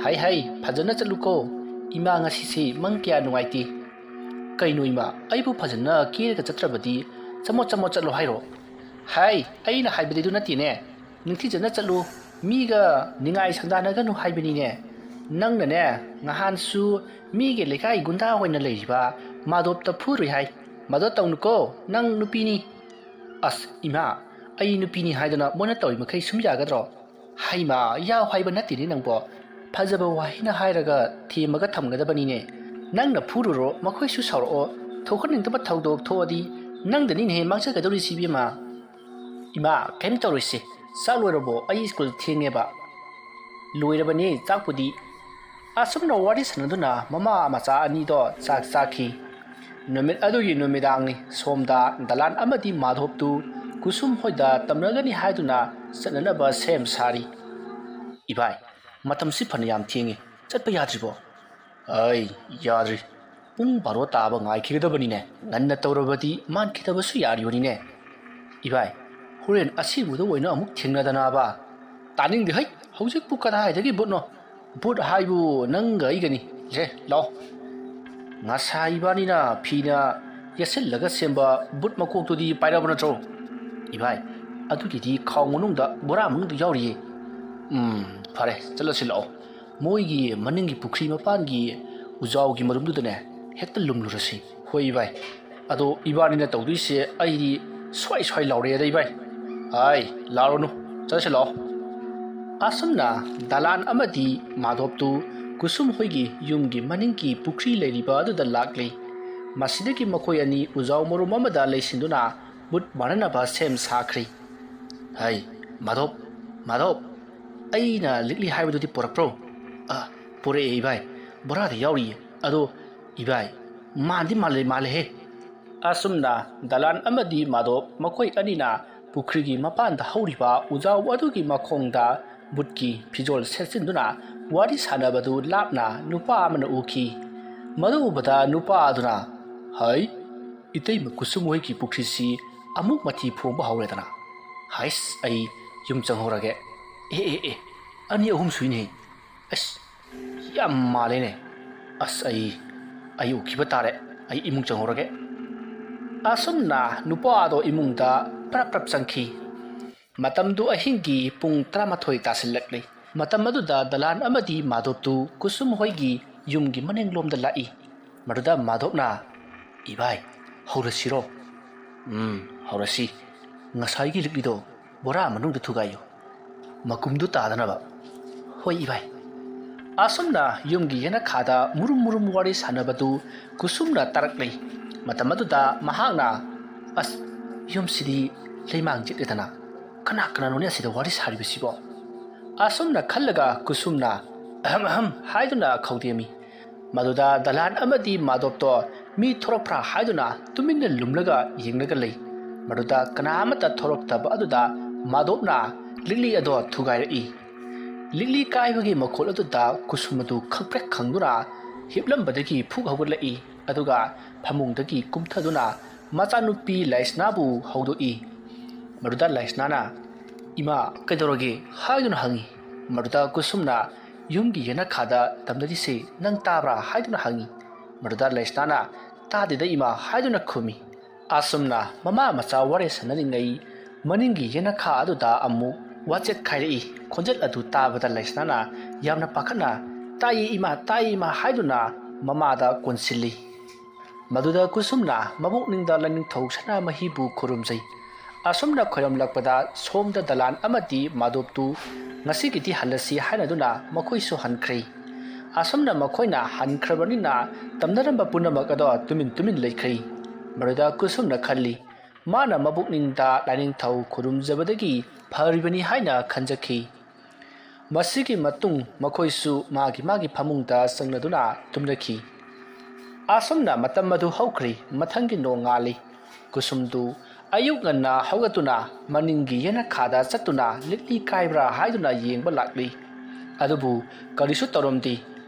"ꯍꯥꯏ ꯍꯥꯏ, ꯐꯖꯅ ꯆꯠꯂꯨꯀꯣ꯫ ꯏꯃꯥ ꯉꯁꯤꯁꯤ ꯃꯪ ꯀꯌꯥ ꯅꯨꯡꯉꯥꯏꯇꯦ꯫" "ꯀꯩꯅꯣ ꯏꯃꯥ, ꯑꯩꯕꯨ ꯐꯖꯅ ꯀꯦꯔꯒ ꯆꯠꯇ꯭ꯔꯕꯗꯤ ꯆꯃꯣꯠ ꯆꯃꯣꯠ ꯆꯠꯂꯣ ꯍꯥꯏꯔꯣ?" "ꯍꯥꯏ, ꯑꯩꯅ ꯍꯥꯏꯕꯗꯤ ꯑꯗꯨ ꯅꯠꯇꯦꯅꯦ꯫ ꯅꯤꯡꯊꯤꯖꯅ ꯆꯠꯂꯨ꯫ ꯃꯤꯒ ꯅꯤꯡꯉꯥꯏ ꯁꯪꯗꯥꯅꯒꯅꯨ ꯍꯥꯏꯕꯅꯤꯅꯦ꯫ ꯅꯪꯅꯅꯦ, ꯉꯍꯥꯟꯁꯨ ꯃꯤꯒꯤ ꯂꯩꯀꯥꯏ ꯒꯨꯟꯗꯥ ꯑꯣꯏꯅ ꯂꯩꯔꯤꯕ ꯃꯥꯙꯣꯞꯇ ꯐꯨꯔꯨꯏ ꯍꯥꯏ꯫ ꯃꯗꯣ ꯇꯧꯅꯨꯀꯣ, ꯅꯪ ꯅꯨꯄꯤꯅꯤ꯫" "ꯑꯁ ꯏꯃꯥ, ꯑꯩ ꯅꯨꯄꯤꯅꯤ ꯍꯥꯏꯗꯅ ꯃꯣꯏꯅ ꯇꯧꯔꯤ ꯃꯈꯩ ꯁꯨꯝ ꯌꯥꯒꯗ꯭ꯔꯣ?" "ꯍꯩꯃꯥ, ꯌꯥꯎ ꯍꯥꯏꯕ ꯅꯠꯇꯦꯅꯦ ꯅꯪꯕꯣ꯫ ꯐꯖꯕ ꯋꯥꯍꯩꯅ ꯍꯥꯏꯔꯒ ꯊꯦꯝꯃꯒ ꯊꯝꯒꯗꯕꯅꯤꯅꯦ꯫ ꯅꯪꯅ ꯐꯨꯔꯨꯔꯣ, ꯃꯈꯣꯏꯁꯨ ꯁꯥꯎꯔꯛꯑꯣ꯫ ꯊꯣꯛꯍꯟꯅꯤꯡꯗꯕ ꯊꯧꯗꯣꯛ ꯊꯣꯛꯑꯗꯤ ꯅꯪꯗꯅꯤꯅꯦꯍꯦ ꯃꯥꯡꯖꯒꯗꯧꯔꯤꯁꯤ, ꯏꯕꯦꯝꯃ꯫" "ꯏꯃꯥ, ꯀꯩꯝ ꯇꯧꯔꯣꯏꯁꯦ꯫ ꯆꯥꯛ ꯂꯣꯏꯔꯕꯣ? ꯑꯩ ꯁ꯭ꯀꯨꯜ ꯊꯦꯡꯉꯦꯕ꯫" "ꯂꯣꯏꯔꯕꯅꯦ ꯆꯥꯛꯄꯨꯗꯤ꯫" ꯑꯁꯨꯝꯅ ꯋꯥꯔꯤ ꯁꯥꯟꯅꯗꯨꯅ ꯃꯃꯥ ꯃꯆꯥ ꯑꯅꯤꯗꯣ ꯆꯥꯛ ꯆꯥꯈꯤ꯫ ꯅꯨꯃꯤꯠ ꯑꯗꯨꯒꯤ ꯅꯨꯃꯤꯗꯥꯡꯅꯤ꯫ ꯁꯣꯝꯗ ꯗꯂꯥꯟ ꯑꯃꯗꯤ ꯃꯥꯙꯣꯞꯇꯨ ꯀꯨꯁꯨꯝ ꯍꯣꯏꯗ ꯇꯝꯅꯒꯅꯤ ꯍꯥꯏꯗꯨꯅ ꯆꯠꯅꯅꯕ ꯁꯦꯝ ꯁꯥꯔꯤ꯫ "ꯏꯕꯥꯏ, ꯃꯇꯝꯁꯤ ꯐꯅ ꯌꯥꯝ ꯊꯦꯡꯉꯤ, ꯆꯠꯄ ꯌꯥꯗ꯭ꯔꯤꯕꯣ?" "ꯑꯩ, ꯌꯥꯗ꯭ꯔꯤ꯫ ꯄꯨꯡ ꯕꯥꯔꯣ ꯇꯥꯕ ꯉꯥꯏꯈꯤꯒꯗꯕꯅꯤꯅꯦ꯫ ꯉꯟꯅ ꯇꯧꯔꯕꯗꯤ ꯃꯥꯟꯈꯤꯗꯕꯁꯨ ꯌꯥꯔꯤꯕꯅꯤꯅꯦ꯫" "ꯏꯕꯥꯏ, ꯍꯣꯔꯦꯟ ꯑꯁꯤꯕꯨꯗ ꯑꯣꯏꯅ ꯑꯃꯨꯛ ꯊꯦꯡꯅꯗꯅꯕ꯫" "ꯇꯥꯅꯤꯡꯗꯦ ꯍꯩ, ꯍꯧꯖꯤꯛꯄꯨ ꯀꯗꯥꯏꯗꯒꯤ ꯕꯨꯠꯅꯣ? ꯕꯨꯠ ꯍꯥꯏꯕꯨ ꯅꯪꯒ ꯑꯩꯒꯅꯤ꯫ ꯁꯦ, ꯂꯥꯛꯑꯣ꯫" "ꯉꯁꯥꯏ ꯏꯕꯥꯅꯤꯅ ꯐꯤꯅ ꯌꯦꯠꯁꯤꯜꯂꯒ ꯁꯦꯝꯕ ꯕꯨꯠ ꯃꯀꯣꯛꯇꯨꯗꯤ ꯄꯥꯏꯔꯕ ꯅꯠꯇ꯭ꯔꯣ?" "ꯏꯕꯥꯏ, ꯑꯗꯨꯒꯤꯗꯤ ꯈꯥꯎ ꯃꯅꯨꯡꯗ, ꯕꯣꯔꯥ ꯃꯅꯨꯡꯗ ꯌꯥꯎꯔꯤꯌꯦ꯫" "ꯎꯝ, ꯐꯔꯦ, ꯆꯠꯂꯁꯤ ꯂꯥꯛꯑꯣ꯫ ꯃꯣꯏꯒꯤ ꯃꯅꯤꯡꯒꯤ ꯄꯨꯈ꯭ꯔꯤ ꯃꯄꯥꯟꯒꯤ ꯎꯖꯥꯎꯒꯤ ꯃꯔꯨꯝꯗꯨꯗꯅꯦ, ꯍꯦꯛꯇ ꯂꯨꯝꯂꯨꯔꯁꯤ꯫" "ꯍꯣꯏ ꯏꯕꯥꯏ, ꯑꯗꯣ ꯏꯕꯥꯅꯤꯅ ꯇꯧꯗꯣꯏꯁꯦ ꯑꯩꯗꯤ ꯁ꯭ꯋꯥꯏ ꯁ꯭ꯋꯥꯏ ꯂꯥꯎꯔꯦꯗ ꯏꯕꯥꯏ꯫" "ꯑꯥꯏ, ꯂꯥꯎꯔꯅꯨ, ꯆꯠꯂꯁꯤ ꯂꯥꯛꯑꯣ꯫" ꯑꯁꯨꯝꯅ ꯗꯂꯥꯟ ꯑꯃꯗꯤ ꯃꯥꯙꯣꯞꯇꯨ ꯀꯨꯁꯨꯝ ꯍꯣꯏꯒꯤ ꯌꯨꯝꯒꯤ ꯃꯅꯤꯡꯒꯤ ꯄꯨꯈ꯭ꯔꯤ ꯂꯩꯔꯤꯕ ꯑꯗꯨꯗ ꯂꯥꯛꯂꯤ꯫ ꯃꯁꯤꯗꯒꯤ ꯃꯈꯣꯏ ꯑꯅꯤ ꯎꯖꯥꯎ ꯃꯔꯨꯝ ꯑꯃꯗ ꯂꯩꯁꯤꯟꯗꯨꯅ ꯕꯨꯠ ꯃꯥꯟꯅꯅꯕ ꯁꯦꯝ ꯁꯥꯈ꯭ꯔꯤ꯫ "ꯍꯩ, ꯃꯥꯙꯣꯞ, ꯃꯥꯙꯣꯞ, ꯑꯩꯅ ꯂꯤꯛꯂꯤ ꯍꯥꯏꯕꯗꯨꯗꯤ ꯄꯨꯔꯛꯄ꯭ꯔꯣ?" "ꯑ, ꯄꯨꯔꯛꯑꯦ ꯏꯕꯥꯏ, ꯕꯣꯔꯥꯗ ꯌꯥꯎꯔꯤꯌꯦ꯫ ꯑꯗꯣ ꯏꯕꯥꯏ, ꯃꯥꯟꯗꯤ ꯃꯥꯜꯂꯦ, ꯃꯥꯜꯂꯦꯍꯦ"꯫ ꯑꯁꯨꯝꯅ ꯗꯂꯥꯟ ꯑꯃꯗꯤ ꯃꯥꯙꯣꯞ ꯃꯈꯣꯏ ꯑꯅꯤꯅ ꯄꯨꯈ꯭ꯔꯤꯒꯤ ꯃꯄꯥꯟꯗ ꯍꯧꯔꯤꯕ ꯎꯖꯥꯎ ꯑꯗꯨꯒꯤ ꯃꯈꯣꯡꯗ ꯕꯨꯠꯀꯤ ꯐꯤꯖꯣꯜ ꯁꯦꯠꯆꯤꯟꯗꯨꯅ ꯋꯥꯔꯤ ꯁꯥꯟꯅꯕꯗꯨ ꯂꯥꯞꯅ ꯅꯨꯄꯥ ꯑꯃꯅ ꯎꯈꯤ꯫ ꯃꯗꯨ ꯎꯕꯗ ꯅꯨꯄꯥ ꯑꯗꯨꯅ, "ꯍꯩ, ꯏꯇꯩꯃ ꯀꯨꯁꯨꯝ ꯍꯣꯏꯒꯤ ꯄꯨꯈ꯭ꯔꯤꯁꯤ ꯑꯃꯨꯛ ꯃꯊꯤ ꯐꯣꯡꯕ ꯍꯧꯔꯦꯗꯅ꯫ ꯍꯩꯁ, ꯑꯩ ꯌꯨꯝ ꯆꯪꯍꯧꯔꯒꯦ꯫ ꯑꯦ, ꯑꯦ, ꯑꯦ, ꯑꯅꯤ ꯑꯍꯨꯝ ꯁꯨꯏꯅꯦ꯫ ꯑꯁ, ꯌꯥꯝ ꯃꯥꯜꯂꯦꯅꯦ꯫ ꯑꯁ, ꯑꯩ, ꯑꯩ ꯎꯈꯤꯕ ꯇꯥꯔꯦ꯫ ꯑꯩ ꯏꯃꯨꯡ ꯆꯪꯍꯧꯔꯒꯦ"꯫ ꯑꯁꯨꯝꯅ ꯅꯨꯄꯥ ꯑꯗꯣ ꯏꯃꯨꯡꯗ ꯄ꯭ꯔꯞ ꯄ꯭ꯔꯞ ꯆꯪꯈꯤ꯫ ꯃꯇꯝꯗꯨ ꯑꯍꯤꯡꯒꯤ ꯄꯨꯡ ꯇꯔꯥꯃꯥꯊꯣꯏ ꯇꯥꯁꯤꯜꯂꯛꯂꯤ꯫ ꯃꯇꯝ ꯑꯗꯨꯗ ꯗꯂꯥꯟ ꯑꯃꯗꯤ ꯃꯥꯙꯣꯞꯇꯨ ꯀꯨꯁꯨꯝ ꯍꯣꯏꯒꯤ ꯌꯨꯝꯒꯤ ꯃꯅꯤꯡꯂꯣꯝꯗ ꯂꯥꯛꯏ꯫ ꯃꯗꯨꯗ ꯃꯥꯙꯣꯞꯅ, "ꯏꯕꯥꯏ, ꯍꯧꯔꯁꯤꯔꯣ?" "ꯎꯝ, ꯍꯧꯔꯁꯤ꯫ ꯉꯁꯥꯏꯒꯤ ꯂꯤꯛꯂꯤꯗꯣ ꯕꯣꯔꯥ ꯃꯅꯨꯡꯗ ꯊꯨꯒꯥꯏꯌꯨ, ꯃꯀꯨꯝꯗꯨ ꯇꯥꯗꯅꯕ"꯫ "ꯍꯣꯏ ꯏꯕꯥꯏ"꯫ ꯑꯁꯨꯝꯅ ꯌꯨꯝꯒꯤ ꯌꯦꯅꯈꯥꯗ ꯃꯨꯔꯨꯝ ꯃꯨꯔꯨꯝ ꯋꯥꯔꯤ ꯁꯥꯟꯅꯕꯗꯨ ꯀꯨꯁꯨꯝꯅ ꯇꯥꯔꯛꯂꯤ꯫ ꯃꯇꯝ ꯑꯗꯨꯗ ꯃꯍꯥꯛꯅ, "ꯑꯁ, ꯌꯨꯝꯁꯤꯗꯤ ꯂꯩꯃꯥꯡ ꯆꯤꯠꯂꯦꯗꯅ, ꯀꯅꯥ ꯀꯅꯥꯅꯣꯅꯦ ꯑꯁꯤꯗ ꯋꯥꯔꯤ ꯁꯥꯔꯤꯕꯁꯤꯕꯣ?" ꯑꯁꯨꯝꯅ ꯈꯜꯂꯒ ꯀꯨꯁꯨꯝꯅ "ꯑꯍꯝ ꯑꯍꯝ" ꯍꯥꯏꯗꯨꯅ ꯈꯧꯗꯦꯝꯃꯤ꯫ ꯃꯗꯨꯗ ꯗꯂꯥꯟ ꯑꯃꯗꯤ ꯃꯥꯙꯣꯞꯇꯣ ꯃꯤ ꯊꯣꯔꯛꯄ꯭ꯔꯥ ꯍꯥꯏꯗꯨꯅ ꯇꯨꯃꯤꯟꯅ ꯂꯨꯝꯂꯒ ꯌꯦꯡꯂꯒ ꯂꯩ꯫ ꯃꯗꯨꯗ ꯀꯅꯥ ꯑꯃꯠꯇ ꯊꯣꯔꯛꯇꯕ ꯑꯗꯨꯗ ꯃꯥꯙꯣꯞꯅ ꯂꯤꯛꯂꯤ ꯑꯗꯣ ꯊꯨꯒꯥꯏꯔꯛꯏ꯫ ꯂꯤꯛꯂꯤ ꯀꯥꯏꯕꯒꯤ ꯃꯈꯣꯜ ꯑꯗꯨꯗ ꯀꯨꯁꯨꯝ ꯑꯗꯨ ꯈꯪꯄ꯭ꯔꯦꯛ ꯈꯪꯗꯨꯅ ꯍꯤꯞꯂꯝꯕꯗꯒꯤ ꯐꯨꯛ ꯍꯧꯒꯠꯂꯛꯏ꯫ ꯑꯗꯨꯒ ꯐꯃꯨꯡꯗꯒꯤ ꯀꯨꯝꯊꯗꯨꯅ ꯃꯆꯥꯅꯨꯄꯤ ꯂꯥꯏꯁꯅꯥꯕꯨ ꯍꯧꯗꯣꯛꯏ꯫ ꯃꯗꯨꯗ ꯂꯥꯏꯁꯅꯥꯅ, "ꯏꯃꯥ, ꯀꯩꯗꯧꯔꯒꯦ?" ꯍꯥꯏꯗꯨꯅ ꯍꯪꯉꯤ꯫ ꯃꯗꯨꯗ ꯀꯨꯁꯨꯝꯅ, "ꯌꯨꯝꯒꯤ ꯌꯦꯅꯈꯥꯗ ꯇꯝꯅꯔꯤꯁꯦ ꯅꯪ ꯇꯥꯕ꯭ꯔꯥ?" ꯍꯥꯏꯗꯨꯅ ꯍꯪꯉꯤ꯫ ꯃꯗꯨꯗ ꯂꯥꯏꯁꯅꯥꯅ, "ꯇꯥꯗꯦꯗ ꯏꯃꯥ" ꯍꯥꯏꯗꯨꯅ ꯈꯨꯝꯃꯤ꯫ ꯑꯁꯨꯝꯅ ꯃꯃꯥ ꯃꯆꯥ ꯋꯥꯔꯤ ꯁꯥꯟꯅꯔꯤꯉꯩ ꯃꯅꯤꯡꯒꯤ ꯌꯦꯅꯈꯥ ꯑꯗꯨꯗ ꯑꯃꯨꯛ ꯋꯥꯆꯦꯠ ꯈꯥꯏꯔꯛꯏ꯫ ꯈꯣꯟꯖꯦꯜ ꯑꯗꯨ ꯇꯥꯕꯗ ꯂꯥꯏꯁꯅꯥꯅ ꯌꯥꯝꯅ ꯄꯥꯈꯠꯅ, "ꯇꯥꯏꯌꯦ ꯏꯃꯥ, ꯇꯥꯏꯌꯦ ꯏꯃꯥ" ꯍꯥꯏꯗꯨꯅ ꯃꯃꯥꯗ ꯀꯣꯟꯁꯤꯜꯂꯤ꯫ ꯃꯗꯨꯗ ꯀꯨꯁꯨꯝꯅ ꯃꯕꯣꯛꯅꯤꯡꯗ ꯂꯥꯏꯅꯤꯡꯊꯧ ꯁꯅꯥꯃꯍꯤꯕꯨ ꯈꯨꯔꯨꯝꯖꯩ꯫ ꯑꯁꯨꯝꯅ ꯈꯣꯏꯔꯝꯂꯛꯄꯗ ꯁꯣꯝꯗ ꯗꯂꯥꯟ ꯑꯃꯗꯤ ꯃꯥꯙꯣꯞꯇꯨ "ꯉꯁꯤꯒꯤꯗꯤ ꯍꯜꯂꯁꯤ" ꯍꯥꯏꯅꯗꯨꯅ ꯃꯈꯣꯏꯁꯨ ꯍꯟꯈ꯭ꯔꯦ꯫ ꯑꯁꯨꯝꯅ ꯃꯈꯣꯏꯅ ꯍꯟꯈ꯭ꯔꯕꯅꯤꯅ ꯇꯝꯅꯔꯝꯕ ꯄꯨꯝꯅꯃꯛ ꯑꯗꯣ ꯇꯨꯃꯤꯟ ꯇꯨꯃꯤꯟ ꯂꯩꯈ꯭ꯔꯦ꯫ ꯃꯗꯨꯗ ꯀꯨꯁꯨꯝꯅ ꯈꯜꯂꯤ, ꯃꯥꯅ ꯃꯕꯨꯛꯅꯤꯡꯗ ꯂꯥꯏꯅꯤꯡꯊꯧ ꯈꯨꯔꯨꯝꯖꯕꯗꯒꯤ ꯐꯔꯤꯕꯅꯤ ꯍꯥꯏꯅ ꯈꯟꯖꯈꯤ꯫ ꯃꯁꯤꯒꯤ ꯃꯇꯨꯡ ꯃꯈꯣꯏꯁꯨ ꯃꯥꯒꯤ ꯃꯥꯒꯤ ꯐꯃꯨꯡꯗ ꯆꯪꯅꯗꯨꯅ ꯇꯨꯝꯅꯈꯤ꯫ ꯑꯁꯨꯝꯅ ꯃꯇꯝ ꯑꯗꯨ ꯍꯧꯈ꯭ꯔꯦ꯫ ꯃꯊꯪꯒꯤ ꯅꯣꯡꯉꯥꯜꯂꯤ꯫ ꯀꯨꯁꯨꯝꯗꯨ ꯑꯌꯨꯛ ꯉꯟꯅ ꯍꯧꯒꯠꯇꯨꯅ ꯃꯅꯤꯡꯒꯤ ꯌꯦꯅꯈꯥꯗ ꯆꯠꯇꯨꯅ ꯂꯤꯛꯂꯤ ꯀꯥꯏꯕ꯭ꯔꯥ ꯍꯥꯏꯗꯨꯅ ꯌꯦꯡꯕ ꯂꯥꯛꯂꯤ꯫ ꯑꯗꯨꯕꯨ ꯀꯔꯤꯁꯨ ꯇꯧꯔꯝꯗꯦ꯫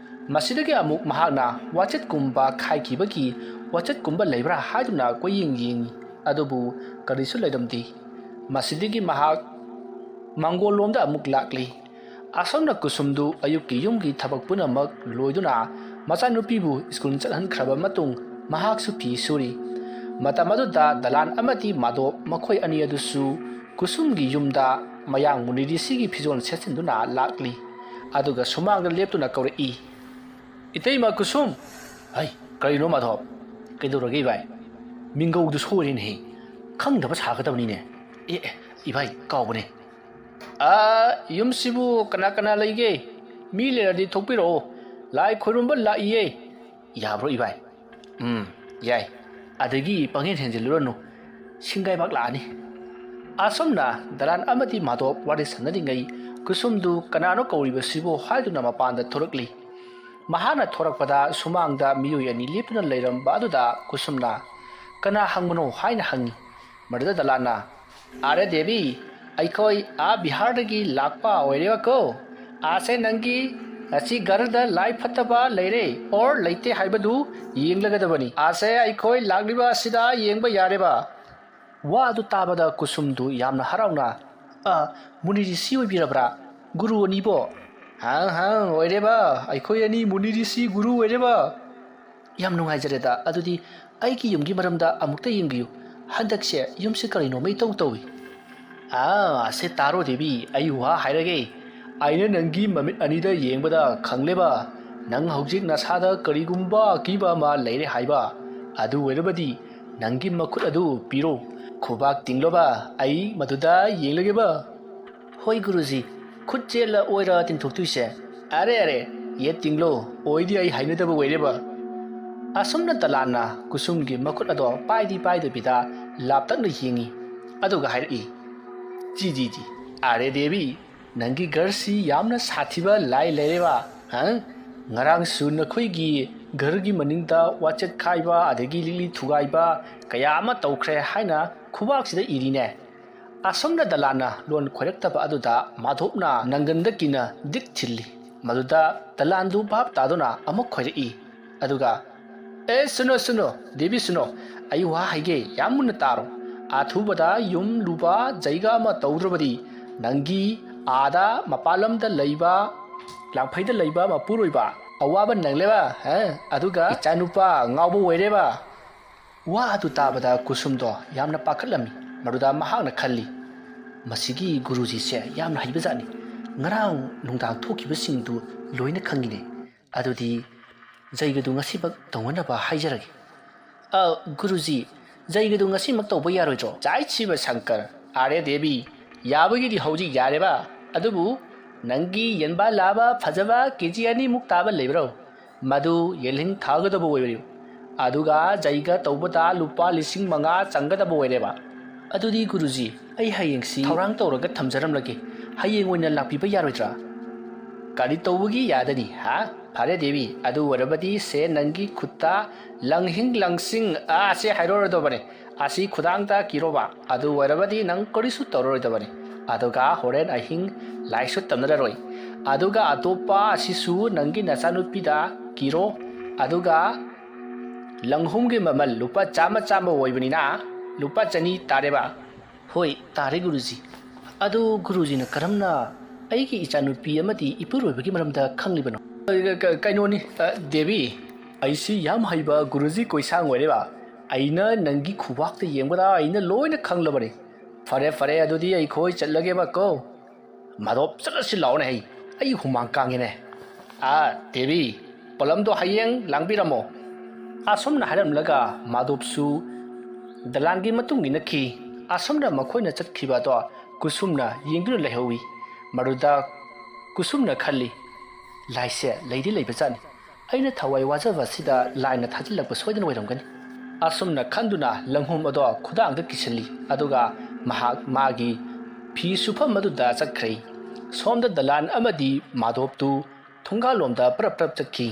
ꯃꯁꯤꯗꯒꯤ ꯑꯃꯨꯛ ꯃꯍꯥꯛꯅ ꯋꯥꯆꯠꯀꯨꯝꯕ ꯈꯥꯏꯈꯤꯕꯒꯤ ꯋꯥꯆꯠꯀꯨꯝꯕ ꯂꯩꯕ꯭ꯔꯥ ꯍꯥꯏꯗꯨꯅ ꯀꯣꯏꯌꯦꯡ ꯌꯦꯡꯉꯤ꯫ ꯑꯗꯨꯕꯨ ꯀꯔꯤꯁꯨ ꯂꯩꯔꯝꯗꯦ꯫ ꯃꯁꯤꯗꯒꯤ ꯃꯍꯥꯛ ꯃꯥꯡꯒꯣꯜꯂꯣꯝꯗ ꯑꯃꯨꯛ ꯂꯥꯛꯂꯤ꯫ ꯑꯁꯣꯝꯅ ꯀꯨꯁꯨꯝꯗꯨ ꯑꯌꯨꯛꯀꯤ ꯌꯨꯝꯒꯤ ꯊꯕꯛ ꯄꯨꯝꯅꯃꯛ ꯂꯣꯏꯗꯨꯅ ꯃꯆꯥꯅꯨꯄꯤꯕꯨ ꯁ꯭ꯀꯨꯜ ꯆꯠꯍꯟꯈ꯭ꯔꯕ ꯃꯇꯨꯡ ꯃꯍꯥꯛꯁꯨ ꯐꯤ ꯁꯨꯔꯤ꯫ ꯃꯇꯝ ꯑꯗꯨꯗ ꯗꯂꯥꯟ ꯑꯃꯗꯤ ꯃꯥꯗꯣꯞ ꯃꯈꯣꯏ ꯑꯅꯤ ꯑꯗꯨꯁꯨ ꯀꯨꯁꯨꯝꯒꯤ ꯌꯨꯝꯗ ꯃꯌꯥꯡ ꯃꯨꯅꯤꯔꯤꯁꯤꯒꯤ ꯐꯤꯖꯣꯜ ꯁꯦꯠꯆꯤꯟꯗꯨꯅ ꯂꯥꯛꯂꯤ꯫ ꯑꯗꯨꯒ ꯁꯨꯃꯥꯡꯗ ꯂꯦꯞꯇꯨꯅ ꯀꯧꯔꯛꯏ, "ꯏꯇꯩꯃ ꯀꯨꯁꯨꯝ!" "ꯍꯩ, ꯀꯔꯤꯅꯣ ꯃꯥꯗꯣꯞ? ꯀꯩꯗꯧꯔꯒꯦ ꯏꯕꯥꯏ? ꯃꯤꯡꯒꯧꯗꯨ ꯁꯣꯏꯔꯦꯅꯦꯍꯦ꯫ ꯈꯪꯗꯕ ꯁꯥꯒꯗꯕꯅꯤꯅꯦ꯫ ꯑꯦ, ꯑꯦ, ꯏꯕꯥꯏ, ꯀꯥꯎꯕꯅꯦ꯫ ꯑꯥ, ꯌꯨꯝꯁꯤꯕꯨ ꯀꯅꯥ ꯀꯅꯥ ꯂꯩꯒꯦ? ꯃꯤ ꯂꯩꯔꯗꯤ ꯊꯣꯛꯄꯤꯔꯛꯑꯣ꯫ ꯂꯥꯏ ꯈꯣꯏꯔꯨꯝꯕ ꯂꯥꯛꯏꯌꯦ꯫ ꯌꯥꯕ꯭ꯔꯣ ꯏꯕꯥꯏ?" "ꯎꯝ, ꯌꯥꯏ꯫ ꯑꯗꯒꯤ ꯄꯪꯍꯦꯟ ꯍꯦꯟꯖꯤꯜꯂꯨꯔꯅꯨ꯫ ꯁꯤꯡꯒꯥꯏꯕꯥꯛ ꯂꯥꯛꯑꯅꯤ꯫" ꯑꯁꯨꯝꯅ ꯗꯂꯥꯟ ꯑꯃꯗꯤ ꯃꯥꯗꯣꯞ ꯋꯥꯔꯤ ꯁꯥꯟꯅꯔꯤꯉꯩ ꯀꯨꯁꯨꯝꯗꯨ "ꯀꯅꯥꯅꯣ ꯀꯧꯔꯤꯕꯁꯤꯕꯨ?" ꯍꯥꯏꯗꯨꯅ ꯃꯄꯥꯟꯗ ꯊꯣꯔꯛꯂꯤ꯫ ꯃꯍꯥꯛꯅ ꯊꯣꯔꯛꯄꯗ ꯁꯨꯃꯥꯡꯗ ꯃꯤꯑꯣꯏ ꯑꯅꯤ ꯂꯦꯞꯇꯨꯅ ꯂꯩꯔꯝꯕ ꯑꯗꯨꯗ ꯀꯨꯁꯨꯝꯅ, "ꯀꯅꯥ ꯍꯪꯕꯅꯣ?" ꯍꯥꯏꯅ ꯍꯪꯉꯤ꯫ ꯃꯗꯨꯗ ꯗꯂꯥꯟꯅ, "ꯑꯔꯦ ꯗꯦꯕꯤ, ꯑꯩꯈꯣꯏ ꯑꯥ ꯕꯤꯍꯥꯔꯗꯒꯤ ꯂꯥꯛꯄ ꯑꯣꯏꯔꯦꯕꯀꯣ꯫ ꯑꯥꯁꯦ ꯅꯪꯒꯤ ꯉꯁꯤ ꯘꯔꯗ ꯂꯥꯏ ꯐꯠꯇꯕ ꯂꯩꯔꯦ ꯑꯣꯔ ꯂꯩꯇꯦ ꯍꯥꯏꯕꯗꯨ ꯌꯦꯡꯂꯒꯗꯕꯅꯤ꯫ ꯑꯥꯁꯦ ꯑꯩꯈꯣꯏ ꯂꯥꯛꯂꯤꯕ ꯑꯁꯤꯗ ꯌꯦꯡꯕ ꯌꯥꯔꯦꯕ꯫" ꯋꯥ ꯑꯗꯨ ꯇꯥꯕꯗ ꯀꯨꯁꯨꯝꯗꯨ ꯌꯥꯝꯅ ꯍꯔꯥꯎꯅ, "ꯑ, ꯃꯨꯅꯤ ꯔꯤꯁꯤ ꯑꯣꯏꯕꯤꯔꯕ꯭ꯔꯥ? ꯒꯨꯔꯨ ꯑꯅꯤꯕꯣ?" "ꯍꯥꯡ ꯍꯥꯡ ꯑꯣꯏꯔꯦꯕ, ꯑꯩꯈꯣꯏ ꯑꯅꯤ ꯃꯨꯅꯤ ꯔꯤꯁꯤ ꯒꯨꯔꯨ ꯑꯣꯏꯔꯦꯕ꯫" "ꯌꯥꯝ ꯅꯨꯡꯉꯥꯏꯖꯔꯦꯗ꯫ ꯑꯗꯨꯗꯤ ꯑꯩꯒꯤ ꯌꯨꯝꯒꯤ ꯃꯔꯝꯗ ꯑꯃꯨꯛꯇ ꯌꯦꯡꯕꯤꯌꯨ꯫ ꯍꯟꯗꯛꯁꯦ ꯌꯨꯝꯁꯦ ꯀꯔꯤꯅꯣꯃ ꯏꯇꯧ ꯇꯧꯏ꯫" "ꯑꯥ, ꯑꯁꯦ ꯇꯥꯔꯣ ꯗꯦꯕꯤ, ꯑꯩ ꯋꯥ ꯍꯥꯏꯔꯒꯦ꯫ ꯑꯩꯅ ꯅꯪꯒꯤ ꯃꯃꯤꯠ ꯑꯅꯤꯗ ꯌꯦꯡꯕꯗ ꯈꯪꯂꯦꯕ, ꯅꯪ ꯍꯧꯖꯤꯛ ꯅꯁꯥꯗ ꯀꯔꯤꯒꯨꯝꯕ ꯑꯀꯤꯕ ꯑꯃ ꯂꯩꯔꯦ ꯍꯥꯏꯕ꯫ ꯑꯗꯨ ꯑꯣꯏꯔꯕꯗꯤ ꯅꯪꯒꯤ ꯃꯈꯨꯠ ꯑꯗꯨ ꯄꯤꯔꯣ꯫ ꯈꯨꯕꯥꯛ ꯇꯤꯡꯂꯣꯕ, ꯑꯩ ꯃꯗꯨꯗ ꯌꯦꯡꯂꯒꯦꯕ꯫" "ꯍꯣꯏ ꯒꯨꯔꯨꯖꯤ, ꯈꯨꯠ ꯆꯦꯠꯂ ꯑꯣꯏꯔ ꯇꯤꯡꯊꯣꯛꯇꯣꯏꯁꯦ? ꯑꯔꯦ ꯑꯔꯦ, ꯌꯦꯠ ꯇꯤꯡꯂꯣ, ꯑꯣꯏꯗꯤ ꯑꯩ ꯍꯩꯅꯗꯕ ꯑꯣꯏꯔꯦꯕ꯫ ꯑꯁꯨꯝꯅ ꯗꯂꯥꯟꯅ ꯀꯨꯁꯨꯝꯒꯤ ꯃꯈꯨꯠ ꯑꯗꯣ ꯄꯥꯏꯗꯤ ꯄꯥꯏꯗꯕꯤꯗ ꯂꯥꯞꯇꯛꯅ ꯌꯦꯡꯉꯤ꯫ ꯑꯗꯨꯒ ꯍꯥꯏꯔꯛꯏ, "ꯖꯤ ꯖꯤ ꯖꯤ, ꯑꯔꯦ ꯗꯦꯕꯤ, ꯅꯪꯒꯤ ꯘꯔꯁꯤ ꯌꯥꯝꯅ ꯁꯥꯊꯤꯕ ꯂꯥꯏ ꯂꯩꯔꯦꯕ, ꯍꯥ? ꯉꯔꯥꯡꯁꯨ ꯅꯈꯣꯏꯒꯤ ꯘꯔꯒꯤ ꯃꯅꯤꯡꯗ ꯋꯥꯆꯦꯠ ꯈꯥꯏꯕ ꯑꯗꯒꯤ ꯂꯤꯛꯂꯤ ꯊꯨꯒꯥꯏꯕ ꯀꯌꯥ ꯑꯃ ꯇꯧꯈ꯭ꯔꯦ ꯍꯥꯏꯅ ꯈꯨꯕꯥꯛꯁꯤꯗ ꯏꯔꯤꯅꯦ"꯫ ꯑꯁꯣꯝꯅ ꯗꯂꯥꯟꯅ ꯂꯣꯟ ꯈꯣꯏꯔꯛꯇꯕ ꯑꯗꯨꯗ ꯃꯥꯙꯣꯞꯅ ꯅꯪꯒꯟꯗ ꯀꯤꯅ ꯗꯤꯛ ꯊꯤꯜꯂꯤ꯫ ꯃꯗꯨꯗ ꯗꯂꯥꯟꯗꯨ ꯚꯥꯞ ꯇꯥꯗꯨꯅ ꯑꯃꯨꯛ ꯈꯣꯏꯔꯛꯏ꯫ ꯑꯗꯨꯒ, "ꯑꯦ, ꯁꯨꯅꯣ, ꯁꯨꯅꯣ, ꯗꯦꯕꯤ, ꯁꯨꯅꯣ꯫ ꯑꯩ ꯋꯥ ꯍꯥꯏꯒꯦ, ꯌꯥꯝ ꯃꯨꯟꯅ ꯇꯥꯔꯣ꯫ ꯑꯊꯨꯕꯗ ꯌꯨꯝ ꯂꯨꯕ ꯖꯩꯒ ꯑꯃ ꯇꯧꯗ꯭ꯔꯕꯗꯤ ꯅꯪꯒꯤ ꯑꯥꯗ ꯃꯄꯥꯟ ꯂꯝꯗ ꯂꯩꯕ, ꯂꯥꯡꯐꯩꯗ ꯂꯩꯕ ꯃꯄꯨꯔꯣꯏꯕ ꯑꯋꯥꯕ ꯅꯪꯂꯦꯕ, ꯍꯥ? ꯑꯗꯨꯒ ꯏꯆꯥꯅꯨꯄꯥ ꯉꯥꯎꯕ ꯑꯣꯏꯔꯦꯕ"꯫ ꯋꯥ ꯑꯗꯨ ꯇꯥꯕꯗ ꯀꯨꯁꯨꯝꯗꯣ ꯌꯥꯝꯅ ꯄꯥꯈꯠꯂꯝꯃꯤ꯫ ꯃꯗꯨꯗ ꯃꯍꯥꯛꯅ ꯈꯜꯂꯤ, "ꯃꯁꯤꯒꯤ ꯒꯨꯔꯨꯖꯤꯁꯦ ꯌꯥꯝꯅ ꯍꯩꯕꯖꯥꯠꯅꯤ꯫ ꯉꯔꯥꯡ ꯅꯨꯡꯗꯥꯡ ꯊꯣꯛꯈꯤꯕꯁꯤꯡꯗꯨ ꯂꯣꯏꯅ ꯈꯪꯉꯤꯅꯦ꯫ ꯑꯗꯨꯗꯤ ꯖꯩꯒꯗꯨ ꯉꯁꯤꯃꯛ ꯇꯧꯅꯅꯕ ꯍꯥꯏꯖꯔꯒꯦ"꯫ "ꯑ, ꯒꯨꯔꯨꯖꯤ, ꯖꯩꯒꯗꯨ ꯉꯁꯤꯃꯛ ꯇꯧꯕ ꯌꯥꯔꯣꯏꯗ꯭ꯔꯣ?" "ꯆꯥꯏ ꯁꯤꯕ ꯁꯪꯀꯔ, ꯑꯥꯔꯦ ꯗꯦꯕꯤ, ꯌꯥꯕꯒꯤꯗꯤ ꯍꯧꯖꯤꯛ ꯌꯥꯔꯦꯕ꯫ ꯑꯗꯨꯕꯨ ꯅꯪꯒꯤ ꯌꯦꯟꯕꯥ ꯂꯥꯕ ꯐꯖꯕ ꯀꯦ ꯖꯤ ꯑꯅꯤꯃꯨꯛ ꯇꯥꯕ ꯂꯩꯕ꯭ꯔꯣ? ꯃꯗꯨ ꯌꯦꯜꯍꯤꯡ ꯊꯥꯒꯗꯕ ꯑꯣꯏꯔꯤꯕ꯫ ꯑꯗꯨꯒ ꯖꯩꯒ ꯇꯧꯕꯗ ꯂꯨꯄꯥ ꯂꯤꯁꯤꯡ ꯃꯉꯥ ꯆꯪꯒꯗꯕ ꯑꯣꯏꯔꯦꯕ"꯫ "ꯑꯗꯨꯗꯤ ꯒꯨꯔꯨꯖꯤ, ꯑꯩ ꯍꯌꯦꯡꯁꯤ ꯊꯧꯔꯥꯡ ꯇꯧꯔꯒ ꯊꯝꯖꯔꯝꯂꯒꯦ꯫ ꯍꯌꯦꯡ ꯑꯣꯏꯅ ꯂꯥꯛꯄꯤꯕ ꯌꯥꯔꯣꯏꯗ꯭ꯔꯥ?" "ꯀꯔꯤ ꯇꯧꯕꯒꯤ ꯌꯥꯗꯅꯤ, ꯍꯥ? ꯐꯔꯦ ꯗꯦꯕꯤ, ꯑꯗꯨ ꯑꯣꯏꯔꯕꯗꯤ ꯁꯦ ꯅꯪꯒꯤ ꯈꯨꯠꯇ ꯂꯪꯍꯤꯡ ꯂꯪꯁꯤꯡ ꯑꯁꯦ ꯍꯥꯏꯔꯨꯔꯗꯕꯅꯦ꯫ ꯑꯁꯤ ꯈꯨꯗꯥꯡꯗ ꯀꯤꯔꯣꯕ꯫ ꯑꯗꯨ ꯑꯣꯏꯔꯕꯗꯤ ꯅꯪ ꯀꯔꯤꯁꯨ ꯇꯧꯔꯔꯣꯏꯗꯕꯅꯤ꯫ ꯑꯗꯨꯒ ꯍꯣꯔꯦꯟ ꯑꯍꯤꯡ ꯂꯥꯏꯁꯨ ꯇꯝꯅꯔꯔꯣꯏ꯫ ꯑꯗꯨꯒ ꯑꯇꯣꯞꯄ ꯑꯁꯤꯁꯨ ꯅꯪꯒꯤ ꯅꯆꯥꯅꯨꯄꯤꯗ ꯀꯤꯔꯣ꯫ ꯑꯗꯨꯒ ꯂꯪꯍꯨꯝꯒꯤ ꯃꯃꯜ ꯂꯨꯄꯥ ꯆꯥꯝꯃ ꯆꯥꯝꯃ ꯑꯣꯏꯕꯅꯤꯅ ꯂꯨꯄꯥ ꯆꯅꯤ ꯇꯥꯔꯦꯕ"꯫ "ꯍꯣꯏ, ꯇꯥꯔꯦ ꯒꯨꯔꯨꯖꯤ꯫ ꯑꯗꯨ ꯒꯨꯔꯨꯖꯤꯅ ꯀꯔꯝꯅ ꯑꯩꯒꯤ ꯏꯆꯥꯅꯨꯄꯤ ꯑꯃꯗꯤ ꯏꯄꯨꯔꯣꯏꯕꯒꯤ ꯃꯔꯝꯗ ꯈꯪꯂꯤꯕꯅꯣ?" "ꯑ, ꯀ-, ꯀꯩꯅꯣꯅꯤ, ꯑ, ꯗꯦꯕꯤ, ꯑꯩꯁꯤ ꯌꯥꯝ ꯍꯩꯕ ꯒꯨꯔꯨꯖꯤ ꯀꯣꯏꯁꯥꯡ ꯑꯣꯏꯔꯦꯕ꯫ ꯑꯩꯅ ꯅꯪꯒꯤ ꯈꯨꯕꯥꯛꯇ ꯌꯦꯡꯕꯗ ꯑꯩꯅ ꯂꯣꯏꯅ ꯈꯪꯂꯕꯅꯤ꯫ ꯐꯔꯦ, ꯐꯔꯦ, ꯑꯗꯨꯗꯤ ꯑꯩꯈꯣꯏ ꯆꯠꯂꯒꯦꯕꯀꯣ"꯫ ꯃꯥꯙꯣꯞ, "ꯆꯠꯂꯁꯤ ꯂꯥꯛꯑꯣꯅꯦ, ꯑꯩ, ꯑꯩ ꯍꯨꯃꯥꯡ ꯀꯥꯡꯉꯦꯅꯦ꯫ ꯑꯥ, ꯗꯦꯕꯤ, ꯄꯣꯠꯂꯝꯗꯣ ꯍꯌꯦꯡ ꯂꯥꯡꯕꯤꯔꯝꯃꯣ"꯫ ꯑꯁꯨꯝꯅ ꯍꯥꯏꯔꯝꯂꯒ ꯃꯥꯙꯣꯞꯁꯨ ꯗꯂꯥꯟꯒꯤ ꯃꯇꯨꯡ ꯏꯟꯅꯈꯤ꯫ ꯑꯁꯨꯝꯅ ꯃꯈꯣꯏꯅ ꯆꯠꯈꯤꯕ ꯑꯗꯣ ꯀꯨꯁꯨꯝꯅ ꯌꯦꯡꯗꯨꯅ ꯂꯩꯍꯧꯏ꯫ ꯃꯗꯨꯗ ꯀꯨꯁꯨꯝꯅ ꯈꯜꯂꯤ, "ꯂꯥꯏꯁꯦ ꯂꯩꯗꯤ ꯂꯩꯕꯖꯥꯠꯅꯤ꯫ ꯑꯩꯅ ꯊꯋꯥꯏ ꯋꯥꯖꯕ ꯑꯁꯤꯗ ꯂꯥꯏꯅ ꯊꯥꯖꯤꯜꯂꯛꯄ ꯁꯣꯏꯗꯅ ꯑꯣꯏꯔꯝꯒꯅꯤ"꯫ ꯑꯁꯨꯝꯅ ꯈꯟꯗꯨꯅ ꯂꯪꯍꯨꯝ ꯑꯗꯣ ꯈꯨꯗꯥꯡꯗ ꯀꯤꯁꯤꯜꯂꯤ꯫ ꯑꯗꯨꯒ ꯃꯍꯥꯛ ꯃꯥꯒꯤ ꯐꯤ ꯁꯨꯐꯝ ꯑꯗꯨꯗ ꯆꯠꯈ꯭ꯔꯦ꯫ ꯁꯣꯝꯗ ꯗꯂꯥꯟ ꯑꯃꯗꯤ ꯃꯥꯙꯣꯞꯇꯨ ꯊꯣꯡꯒꯥꯜꯂꯣꯝꯗ ꯄ꯭ꯔꯞ ꯄ꯭ꯔꯞ ꯆꯠꯈꯤ꯫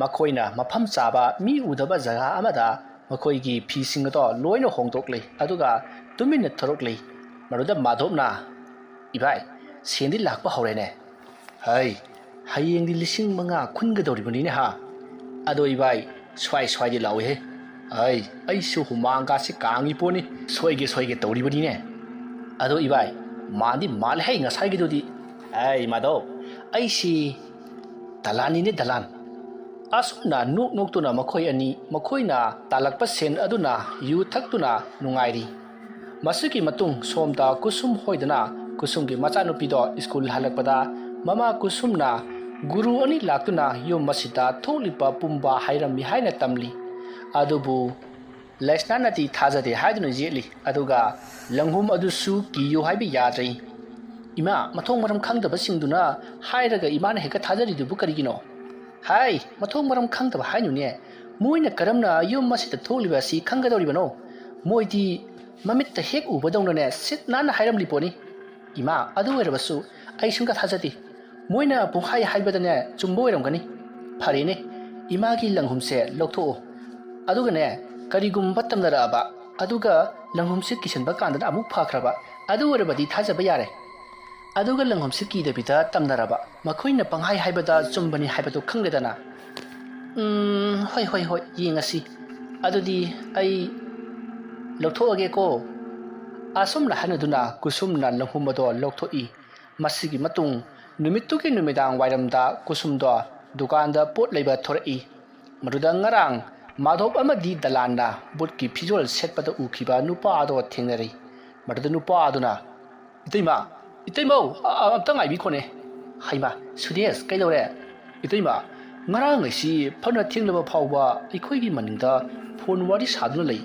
ꯃꯈꯣꯏꯅ ꯃꯐꯝ ꯆꯥꯕ ꯃꯤ ꯎꯗꯕ ꯖꯒꯥ ꯑꯃꯗ ꯃꯈꯣꯏꯒꯤ ꯐꯤꯁꯤꯡ ꯑꯗꯣ ꯂꯣꯏꯅ ꯍꯣꯡꯗꯣꯛꯂꯦ꯫ ꯑꯗꯨꯒ ꯇꯨꯃꯤꯟꯅ ꯊꯣꯔꯛꯂꯦ꯫ ꯃꯗꯨꯗ ꯃꯥꯙꯣꯞꯅ, "ꯏꯕꯥꯏ, ꯁꯦꯟꯗꯤ ꯂꯥꯛꯄ ꯍꯧꯔꯦꯅꯦ꯫ ꯍꯩ, ꯍꯌꯦꯡꯗꯤ ꯂꯤꯁꯤꯡ ꯃꯉꯥ ꯈꯨꯟꯒꯗꯧꯔꯤꯕꯅꯤꯅꯦ ꯍꯥ꯫ ꯑꯗꯣ ꯏꯕꯥꯏ, ꯁ꯭ꯋꯥꯏ ꯁ꯭ꯋꯥꯏꯗꯤ ꯂꯥꯛꯑꯣꯏꯍꯦ꯫ ꯑꯩ, ꯑꯩꯁꯨ ꯍꯨꯃꯥꯡꯒꯥꯁꯤ ꯀꯥꯡꯉꯤ ꯄꯣꯠꯅꯤ꯫ ꯁꯣꯏꯒꯦ ꯁꯣꯏꯒꯦ ꯇꯧꯔꯤꯕꯅꯤꯅꯦ꯫ ꯑꯗꯣ ꯏꯕꯥꯏ, ꯃꯥꯟꯗꯤ ꯃꯥꯜꯂꯦ ꯍꯩ ꯉꯁꯥꯏꯒꯤꯗꯨꯗꯤ꯫ ꯑꯩ ꯃꯥꯙꯣꯞ, ꯑꯩꯁꯤ ꯗꯂꯥꯟꯅꯤꯅꯦ ꯗꯂꯥꯟ"꯫ ꯑꯁꯨꯝꯅ ꯅꯣꯛ ꯅꯣꯛꯇꯨꯅ ꯃꯈꯣꯏ ꯑꯅꯤ ꯃꯈꯣꯏꯅ ꯇꯥꯜꯂꯛꯄ ꯁꯦꯟ ꯑꯗꯨꯅ ꯌꯨ ꯊꯛꯇꯨꯅ ꯅꯨꯡꯉꯥꯏꯔꯤ꯫ ꯃꯁꯤꯒꯤ ꯃꯇꯨꯡ ꯁꯣꯝꯗ ꯀꯨꯁꯨꯝ ꯍꯣꯏꯗꯅ ꯀꯨꯁꯨꯝꯒꯤ ꯃꯆꯥꯅꯨꯄꯤꯗꯣ ꯁ꯭ꯀꯨꯜ ꯍꯜꯂꯛꯄꯗ ꯃꯃꯥ ꯀꯨꯁꯨꯝꯅ ꯒꯨꯔꯨ ꯑꯅꯤ ꯂꯥꯛꯇꯨꯅ ꯌꯨꯝ ꯑꯁꯤꯗ ꯊꯣꯛꯂꯤꯕ ꯄꯨꯝꯕ ꯍꯥꯏꯔꯝꯃꯤ ꯍꯥꯏꯅ ꯇꯝꯂꯤ꯫ ꯑꯗꯨꯕꯨ ꯂꯩꯁꯅꯥꯅꯗꯤ ꯊꯥꯖꯗꯦ ꯍꯥꯏꯗꯨꯅ ꯌꯦꯠꯂꯤ꯫ ꯑꯗꯨꯒ ꯂꯪꯍꯨꯝ ꯑꯗꯨꯁꯨ ꯀꯤꯌꯨ ꯍꯥꯏꯕ ꯌꯥꯗ꯭ꯔꯦ꯫ "ꯏꯃꯥ, ꯃꯊꯣꯡ ꯃꯔꯝ ꯈꯪꯗꯕꯁꯤꯡꯗꯨꯅ ꯍꯥꯏꯔꯒ ꯏꯃꯥꯅ ꯍꯦꯛꯇ ꯊꯥꯖꯔꯤꯗꯨꯕꯨ ꯀꯔꯤꯒꯤꯅꯣ?" "ꯍꯥꯏ, ꯃꯊꯣꯡ ꯃꯔꯝ ꯈꯪꯗꯕ ꯍꯥꯏꯅꯨꯅꯦ꯫ ꯃꯣꯏꯅ ꯀꯔꯝꯅ ꯌꯨꯝ ꯑꯁꯤꯗ ꯊꯣꯛꯂꯤꯕ ꯑꯁꯤ ꯈꯪꯒꯗꯧꯔꯤꯕꯅꯣ? ꯃꯣꯏꯗꯤ ꯃꯃꯤꯠꯇ ꯍꯦꯛ ꯎꯕꯗꯧꯅꯅꯦ ꯁꯤꯠ ꯅꯥꯟꯅ ꯍꯥꯏꯔꯝꯂꯤ ꯄꯣꯠꯅꯤ"꯫ "ꯏꯃꯥ, ꯑꯗꯨ ꯑꯣꯏꯔꯕꯁꯨ ꯑꯩ ꯁꯨꯡꯊꯥ ꯊꯥꯖꯗꯦ꯫ ꯃꯣꯏꯅ ꯄꯨꯡꯍꯥꯏ ꯍꯥꯏꯕꯗꯅꯦ ꯆꯨꯝꯕ ꯑꯣꯏꯔꯝꯒꯅꯤ꯫ ꯐꯔꯦꯅꯦ, ꯏꯃꯥꯒꯤ ꯂꯪꯍꯨꯝꯁꯦ ꯂꯧꯊꯣꯛꯑꯣ꯫ ꯑꯗꯨꯒꯅꯦ, ꯀꯔꯤꯒꯨꯝꯕ ꯇꯝꯅꯔꯛꯑꯕ, ꯑꯗꯨꯒ ꯂꯪꯍꯨꯝꯁꯦ ꯀꯤꯁꯟꯕ ꯀꯥꯟꯗꯅ ꯑꯃꯨꯛ ꯐꯈ꯭ꯔꯕ, ꯑꯗꯨ ꯑꯣꯏꯔꯕꯗꯤ ꯊꯥꯖꯕ ꯌꯥꯔꯦ꯫ ꯑꯗꯨꯒ ꯂꯪꯍꯨꯝꯁꯦ ꯀꯤꯗꯕꯤꯗ ꯇꯝꯅꯔꯕ, ꯃꯈꯣꯏꯅ ꯄꯪꯍꯥꯏ ꯍꯥꯏꯕꯗ ꯆꯨꯝꯕꯅꯤ ꯍꯥꯏꯕꯗꯨ ꯈꯪꯂꯦꯗꯅ"꯫ "ꯎꯝ, ꯍꯣꯏ, ꯍꯣꯏ, ꯍꯣꯏ, ꯌꯦꯡꯉꯁꯤ꯫ ꯑꯗꯨꯗꯤ ꯑꯩ ꯂꯧꯊꯣꯛꯑꯒꯦꯀꯣ"꯫ ꯑꯁꯨꯝꯅ ꯍꯥꯏꯅꯗꯨꯅ ꯀꯨꯁꯨꯝꯅ ꯂꯪꯍꯨꯝ ꯑꯗꯣ ꯂꯧꯊꯣꯛꯏ꯫ ꯃꯁꯤꯒꯤ ꯃꯇꯨꯡ ꯅꯨꯃꯤꯠꯇꯨꯒꯤ ꯅꯨꯃꯤꯗꯥꯡ ꯋꯥꯏꯔꯝꯗ ꯀꯨꯁꯨꯝꯗꯣ ꯗꯨꯀꯥꯟꯗ ꯄꯣꯠ ꯂꯩꯕ ꯊꯣꯔꯛꯏ꯫ ꯃꯗꯨꯗ ꯉꯔꯥꯡ ꯃꯥꯙꯣꯞ ꯑꯃꯗꯤ ꯗꯂꯥꯟꯅ ꯕꯨꯠꯀꯤ ꯐꯤꯖꯣꯜ ꯁꯦꯠꯄꯗ ꯎꯈꯤꯕ ꯅꯨꯄꯥ ꯑꯗꯣ ꯊꯦꯡꯅꯔꯤ꯫ ꯃꯗꯨꯗ ꯅꯨꯄꯥ ꯑꯗꯨꯅ, "ꯏꯇꯩꯃ, ꯏꯇꯩꯃꯧ, ꯑ-, ꯑ-, ꯑꯝꯇ ꯉꯥꯏꯕꯤꯈꯣꯅꯦ"꯫ ꯍꯩꯃꯥ, ꯁꯨꯗꯦꯁ, ꯀꯩꯗꯧꯔꯦ? "ꯏꯇꯩꯃ, ꯉꯔꯥꯡ ꯑꯩꯁꯤ ꯐꯅ ꯊꯦꯡꯂꯕ ꯐꯥꯎꯕ ꯑꯩꯈꯣꯏꯒꯤ ꯃꯅꯤꯡꯗ ꯐꯣꯟ ꯋꯥꯔꯤ ꯁꯥꯗꯨꯅ ꯂꯩ꯫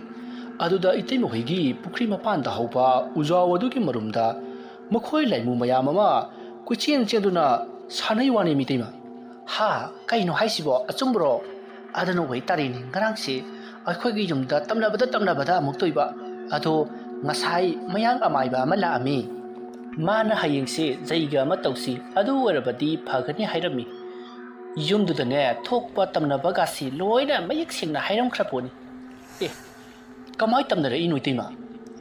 ꯑꯗꯨꯗ ꯏꯇꯩꯃ ꯍꯣꯏꯒꯤ ꯄꯨꯈ꯭ꯔꯤ ꯃꯄꯥꯟꯗ ꯍꯧꯕ ꯎꯖꯥꯎ ꯑꯗꯨꯒꯤ ꯃꯔꯨꯝꯗ ꯃꯈꯣꯏ ꯂꯥꯏꯃꯨ ꯃꯌꯥꯝ ꯑꯃ ꯀꯣꯏꯆꯦꯟ ꯆꯦꯟꯗꯨꯅ ꯁꯥꯟꯅꯩ ꯋꯥꯅꯤ ꯃꯤꯇꯩꯃ꯫ ꯍꯥ? ꯀꯩꯅꯣ ꯍꯥꯏꯁꯤꯕꯣ? ꯑꯆꯨꯝꯕꯔꯣ? ꯑꯗꯨꯅ ꯑꯣꯏꯇꯥꯔꯦꯅꯦ, ꯉꯔꯥꯡꯁꯦ ꯑꯩꯈꯣꯏꯒꯤ ꯌꯨꯝꯗ ꯇꯝꯅꯕꯗ ꯇꯝꯅꯕꯗ ꯑꯃꯨꯛꯇꯣꯏꯕ꯫ ꯑꯗꯣ ꯉꯁꯥꯏ ꯃꯌꯥꯡ ꯑꯃꯥꯏꯕ ꯑꯃ ꯂꯥꯛꯑꯝꯃꯤ꯫ ꯃꯥꯅ ꯍꯌꯦꯡꯁꯦ ꯖꯩꯒ ꯑꯃ ꯇꯧꯁꯤ, ꯑꯗꯨ ꯑꯣꯏꯔꯕꯗꯤ ꯐꯒꯅꯤ ꯍꯥꯏꯔꯝꯃꯤ꯫ ꯌꯨꯝꯗꯨꯗꯅꯦ ꯊꯣꯛꯄ ꯇꯝꯅꯕꯒꯁꯤ ꯂꯣꯏꯅ ꯃꯌꯦꯛ ꯁꯦꯡꯅ ꯍꯥꯏꯔꯝꯈ꯭ꯔ ꯄꯣꯠꯅꯤ꯫ ꯑꯦ, ꯀꯃꯥꯏ ꯇꯝꯅꯔꯛꯏꯅꯣ ꯏꯇꯩꯃ?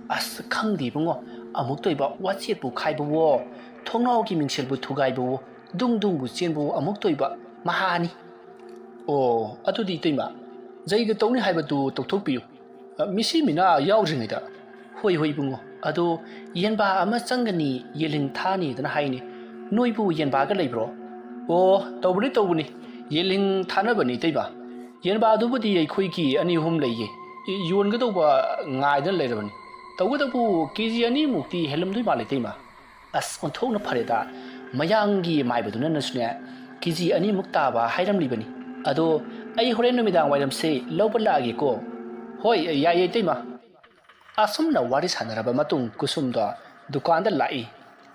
ꯑꯁ, ꯈꯪꯗꯦ ꯏꯕꯨꯡꯉꯣ, ꯑꯃꯨꯛꯇꯣꯏꯕ ꯋꯥꯆꯦꯠꯄꯨ ꯈꯥꯏꯕꯋꯣ, ꯊꯣꯡꯅꯥꯎꯒꯤ ꯃꯤꯡꯁꯦꯜꯕꯨ ꯊꯨꯒꯥꯏꯕꯋꯣ, ꯗꯨꯡ ꯗꯨꯡꯕꯨ ꯆꯦꯟꯕꯋꯣ, ꯑꯃꯨꯛꯇꯣꯏꯕ ꯃꯍꯥꯅꯤ꯫ ꯑꯣ, ꯑꯗꯨꯗꯤ ꯏꯇꯩꯃ, ꯖꯩꯒ ꯇꯧꯅꯤ ꯍꯥꯏꯕꯗꯨ ꯇꯧꯊꯣꯛꯄꯤꯌꯨ꯫ ꯑ, ꯃꯤꯁꯤ ꯃꯤꯅꯥ ꯌꯥꯎꯗ꯭ꯔꯤꯉꯩꯗ꯫ ꯍꯣꯏ, ꯍꯣꯏ ꯏꯕꯨꯡꯉꯣ, ꯑꯗꯣ ꯌꯦꯟꯕꯥ ꯑꯃ ꯆꯪꯒꯅꯤ, ꯌꯦꯜꯍꯤꯡ ꯊꯥꯅꯤꯗꯅ ꯍꯥꯏꯅꯦ꯫ ꯅꯣꯏꯕꯨ ꯌꯦꯟꯕꯥꯒ ꯂꯩꯕ꯭ꯔꯣ? ꯑꯣ, ꯇꯧꯕꯅꯤ, ꯇꯧꯕꯅꯤ, ꯌꯦꯜꯍꯤꯡ ꯊꯥꯅꯕꯅꯤ ꯏꯇꯩꯃ꯫ ꯌꯦꯟꯕꯥꯗꯨꯕꯨꯗꯤ ꯑꯩꯈꯣꯏꯒꯤ ꯑꯅꯤ ꯑꯍꯨꯝ ꯂꯩꯌꯦ꯫ ꯏ-, ꯌꯣꯟꯒꯗꯧꯕ ꯉꯥꯏꯗꯅ ꯂꯩꯔꯕꯅꯤ꯫ ꯇꯧꯕꯇꯕꯨ ꯀꯦ ꯖꯤ ꯑꯅꯤꯃꯨꯛꯇꯤ ꯍꯦꯜꯂꯝꯗꯣꯏ ꯃꯥꯜꯂꯦ ꯏꯇꯩꯃ꯫ ꯑꯁ, ꯑꯣꯟꯊꯣꯛꯅ ꯐꯔꯦꯗ꯫ ꯃꯌꯥꯡꯒꯤ ꯃꯥꯏꯕꯗꯨꯅꯅꯁꯨꯅꯦ, ꯀꯦ ꯖꯤ ꯑꯅꯤꯃꯨꯛ ꯇꯥꯕ ꯍꯥꯏꯔꯝꯂꯤꯕꯅꯤ꯫ ꯑꯗꯣ ꯑꯩ ꯍꯣꯔꯦꯟ ꯅꯨꯃꯤꯗꯥꯡ ꯋꯥꯏꯔꯝꯁꯦ ꯂꯧꯕ ꯂꯥꯛꯑꯒꯦꯀꯣ꯫ ꯍꯣꯏ, ꯌꯥꯏꯌꯦ ꯏꯇꯩꯃ꯫ ꯑꯁꯨꯝꯅ ꯋꯥꯔꯤ ꯁꯥꯟꯅꯔꯕ ꯃꯇꯨꯡ ꯀꯨꯁꯨꯝꯗꯣ ꯗꯨꯀꯥꯟꯗ ꯂꯥꯛꯏ꯫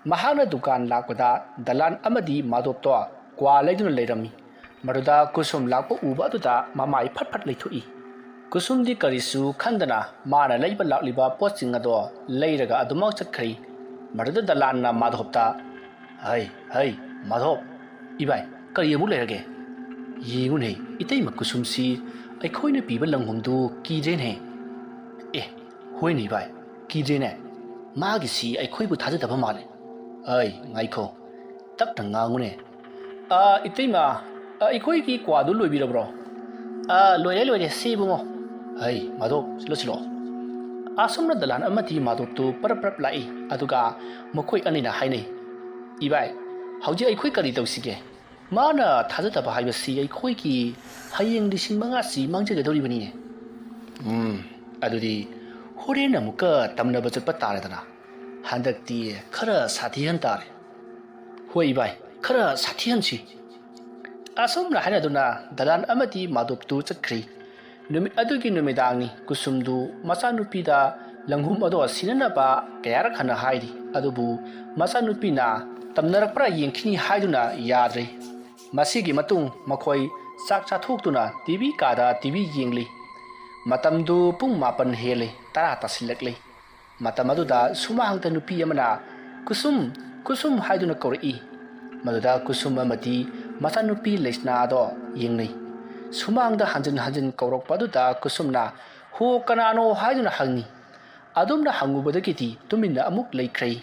ꯃꯍꯥꯛꯅ ꯗꯨꯀꯥꯟ ꯂꯥꯛꯄꯗ ꯗꯂꯥꯟ ꯑꯃꯗꯤ ꯃꯥꯙꯣꯞꯇꯣ ꯀ꯭ꯋꯥ ꯂꯩꯗꯨꯅ ꯂꯩꯔꯝꯃꯤ꯫ ꯃꯗꯨꯗ ꯀꯨꯁꯨꯝ ꯂꯥꯛꯄ ꯎꯕ ꯑꯗꯨꯗ ꯃꯃꯥꯏ ꯐꯠ ꯐꯠ ꯂꯩꯊꯣꯛꯏ꯫ ꯀꯨꯁꯨꯝꯗꯤ ꯀꯔꯤꯁꯨ ꯈꯟꯗꯅ ꯃꯥꯅ ꯂꯩꯕ ꯂꯥꯛꯂꯤꯕ ꯄꯣꯠꯁꯤꯡ ꯑꯗꯣ ꯂꯩꯔꯒ ꯑꯗꯨꯃꯛ ꯆꯠꯈ꯭ꯔꯤ꯫ ꯃꯗꯨꯗ ꯗꯂꯥꯟꯅ ꯃꯥꯙꯣꯞꯇ, "ꯍꯩ, ꯍꯩ, ꯃꯥꯙꯣꯞ, ꯏꯕꯥꯏ, ꯀꯔꯤ ꯑꯃꯨꯛ ꯂꯩꯔꯒꯦ? ꯌꯦꯡꯉꯨꯅꯦ, ꯏꯇꯩꯃ ꯀꯨꯁꯨꯝꯁꯤ ꯑꯩꯈꯣꯏꯅ ꯄꯤꯕ ꯂꯪꯍꯨꯝꯗꯨ ꯀꯤꯗ꯭ꯔꯦꯅꯦ꯫ ꯑꯦ, ꯍꯣꯏꯅꯦ ꯏꯕꯥꯏ, ꯀꯤꯗ꯭ꯔꯦꯅꯦ꯫ ꯃꯥꯒꯤꯁꯤ ꯑꯩꯈꯣꯏꯕꯨ ꯊꯥꯖꯗꯕ ꯃꯥꯜꯂꯦ꯫ ꯑꯩ, ꯉꯥꯏꯈꯣ, ꯇꯞꯅ ꯉꯥꯡꯉꯨꯅꯦ꯫ ꯑ, ꯏꯇꯩꯃ, ꯑ, ꯑꯩꯈꯣꯏꯒꯤ ꯀ꯭ꯋꯥꯗꯨ ꯂꯣꯏꯕꯤꯔꯕ꯭ꯔꯣ?" "ꯑ, ꯂꯣꯏꯔꯦ, ꯂꯣꯏꯔꯦ, ꯁꯤ ꯏꯕꯨꯡꯉꯣ꯫ ꯍꯩ, ꯃꯥꯙꯣꯞ, ꯁꯤꯂꯣ, ꯁꯤꯂꯣ꯫" ꯑꯁꯨꯝꯅ ꯗꯂꯥꯟ ꯑꯃꯗꯤ ꯃꯥꯙꯣꯞꯇꯨ ꯄꯔꯞ ꯄꯔꯞ ꯂꯥꯛꯏ, ꯑꯗꯨꯒ ꯃꯈꯣꯏ ꯑꯅꯤꯅ ꯍꯥꯏꯅꯩ, "ꯏꯕꯥꯏ, ꯍꯧꯖꯤꯛ ꯑꯩꯈꯣꯏ ꯀꯔꯤ ꯇꯧꯁꯤꯒꯦ? ꯃꯥꯅ ꯊꯥꯖꯗꯕ ꯍꯥꯏꯕꯁꯤ ꯑꯩꯈꯣꯏꯒꯤ ꯍꯌꯦꯡ ꯂꯤꯁꯤꯡ ꯃꯉꯥꯁꯤ ꯃꯥꯡꯖꯒꯗꯧꯔꯤꯕꯅꯤꯅꯦ꯫ ꯎꯝ, ꯑꯗꯨꯗꯤ ꯍꯣꯔꯦꯟ ꯑꯃꯨꯛꯀ ꯇꯝꯅꯕ ꯆꯠꯄ ꯇꯥꯔꯦꯗꯅ꯫ ꯍꯟꯗꯛꯇꯤ ꯈꯔ ꯁꯥꯊꯤꯍꯟ ꯇꯥꯔꯦ꯫" "ꯍꯣꯏ ꯏꯕꯥꯏ, ꯈꯔ ꯁꯥꯊꯤꯍꯟꯁꯤ꯫" ꯑꯁꯨꯝꯅ ꯍꯥꯏꯅꯗꯨꯅ ꯗꯂꯥꯟ ꯑꯃꯗꯤ ꯃꯥꯙꯣꯞꯇꯨ ꯆꯠꯈ꯭ꯔꯤ꯫ ꯅꯨꯃꯤꯠ ꯑꯗꯨꯒꯤ ꯅꯨꯃꯤꯗꯥꯡꯅꯤ꯫ ꯀꯨꯁꯨꯝꯗꯨ ꯃꯆꯥꯅꯨꯄꯤꯗ ꯂꯪꯍꯨꯝ ꯑꯗꯣ ꯁꯤꯟꯅꯅꯕ ꯀꯌꯥꯔꯛ ꯍꯟꯅ ꯍꯥꯏꯔꯤ, ꯑꯗꯨꯕꯨ ꯃꯆꯥꯅꯨꯄꯤꯅ ꯇꯝꯅꯔꯛꯄ꯭ꯔꯥ ꯌꯦꯡꯈꯤꯅꯤ ꯍꯥꯏꯗꯨꯅ ꯌꯥꯗ꯭ꯔꯦ꯫ ꯃꯁꯤꯒꯤ ꯃꯇꯨꯡ ꯃꯈꯣꯏ ꯆꯥꯛ ꯆꯥꯊꯣꯛꯇꯨꯅ ꯇꯤ ꯚꯤ ꯀꯥꯗ ꯇꯤ ꯚꯤ ꯌꯦꯡꯂꯤ꯫ ꯃꯇꯝꯗꯨ ꯄꯨꯡ ꯃꯥꯄꯟ ꯍꯦꯜꯂꯦ, ꯇꯔꯥ ꯇꯥꯁꯤꯜꯂꯛꯂꯦ꯫ ꯃꯇꯝ ꯑꯗꯨꯗ ꯁꯨꯃꯥꯡꯗ ꯅꯨꯄꯤ ꯑꯃꯅ "ꯀꯨꯁꯨꯝ, ꯀꯨꯁꯨꯝ" ꯍꯥꯏꯗꯨꯅ ꯀꯧꯔꯛꯏ꯫ ꯃꯗꯨꯗ ꯀꯨꯁꯨꯝ ꯑꯃꯗꯤ ꯃꯆꯥꯅꯨꯄꯤ ꯂꯩꯁꯅꯥꯗꯣ ꯌꯦꯡꯅꯩ꯫ ꯁꯨꯃꯥꯡꯗ ꯍꯟꯖꯤꯟ ꯍꯟꯖꯤꯟ ꯀꯧꯔꯛꯄ ꯑꯗꯨꯗ ꯀꯨꯁꯨꯝꯅ "ꯍꯣ, ꯀꯅꯥꯅꯣ?" ꯍꯥꯏꯗꯨꯅ ꯍꯪꯉꯤ꯫ ꯑꯗꯨꯝꯅ ꯍꯪꯉꯨꯕꯗꯒꯤꯗꯤ ꯇꯨꯃꯤꯟꯅ ꯑꯃꯨꯛ ꯂꯩꯈ꯭ꯔꯦ꯫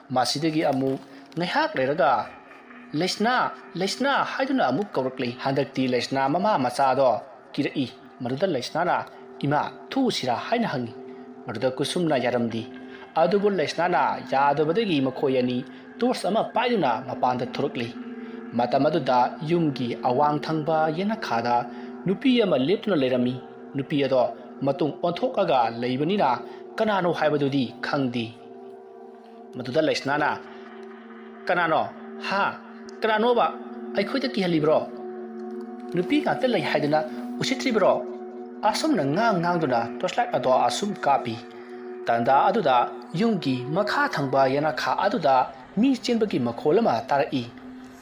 ꯃꯁꯤꯗꯒꯤ ꯑꯃꯨꯛ ꯉꯥꯏꯍꯥꯛ ꯂꯩꯔꯒ "ꯂꯩꯁꯅꯥ, ꯂꯩꯁꯅꯥ" ꯍꯥꯏꯗꯨꯅ ꯑꯃꯨꯛ ꯀꯧꯔꯛꯂꯦ꯫ ꯍꯟꯗꯛꯇꯤ ꯂꯩꯁꯅꯥ ꯃꯃꯥ ꯃꯆꯥꯗꯣ ꯀꯤꯔꯛꯏ꯫ ꯃꯗꯨꯗ ꯂꯩꯁꯅꯥꯅ "ꯏꯃꯥ, ꯊꯣꯛꯎꯁꯤꯔꯥ?" ꯍꯥꯏꯅ ꯍꯪꯉꯤ꯫ ꯃꯗꯨꯗ ꯀꯨꯁꯨꯝꯅ ꯌꯥꯔꯝꯗꯦ꯫ ꯑꯗꯨꯕꯨ ꯂꯩꯁꯅꯥꯅ ꯌꯥꯗꯕꯗꯒꯤ ꯃꯈꯣꯏ ꯑꯅꯤ ꯇꯣꯔꯆ ꯑꯃ ꯄꯥꯏꯗꯨꯅ ꯃꯄꯥꯟꯗ ꯊꯣꯔꯛꯂꯤ꯫ ꯃꯇꯝ ꯑꯗꯨꯗ ꯌꯨꯝꯒꯤ ꯑꯋꯥꯡ ꯊꯪꯕ ꯌꯦꯅꯈꯥꯗ ꯅꯨꯄꯤ ꯑꯃ ꯂꯦꯞꯇꯨꯅ ꯂꯩꯔꯝꯃꯤ꯫ ꯅꯨꯄꯤ ꯑꯗꯣ ꯃꯇꯨꯡ ꯑꯣꯟꯊꯣꯛꯂꯒ ꯂꯩꯕꯅꯤꯅ ꯀꯅꯥꯅꯣ ꯍꯥꯏꯕꯗꯨꯗꯤ ꯈꯪꯗꯦ꯫ ꯃꯗꯨꯗ ꯂꯩꯁꯅꯥꯅ, "ꯀꯅꯥꯅꯣ? ꯍꯥ? ꯀꯅꯥꯅꯣꯕ? ꯑꯩꯈꯣꯏꯗ ꯀꯤꯍꯜꯂꯤꯕ꯭ꯔꯣ? ꯅꯨꯄꯤ ꯉꯥꯛꯇ ꯂꯩ ꯍꯥꯏꯗꯨꯅ ꯎꯁꯤꯠꯇ꯭ꯔꯤꯕ꯭ꯔꯣ?" ꯑꯁꯨꯝꯅ ꯉꯥꯡ ꯉꯥꯡꯗꯨꯅ ꯇꯣꯔꯆ ꯂꯥꯏꯠ ꯑꯗꯣ ꯑꯁꯨꯝ ꯀꯥꯞꯄꯤ꯫ ꯇꯥꯟꯖꯥ ꯑꯗꯨꯗ ꯌꯨꯝꯒꯤ ꯃꯈꯥ ꯊꯪꯕ ꯌꯦꯅꯈꯥ ꯑꯗꯨꯗ ꯃꯤ ꯆꯦꯟꯕꯒꯤ ꯃꯈꯣꯜ ꯑꯃ ꯇꯥꯔꯛꯏ꯫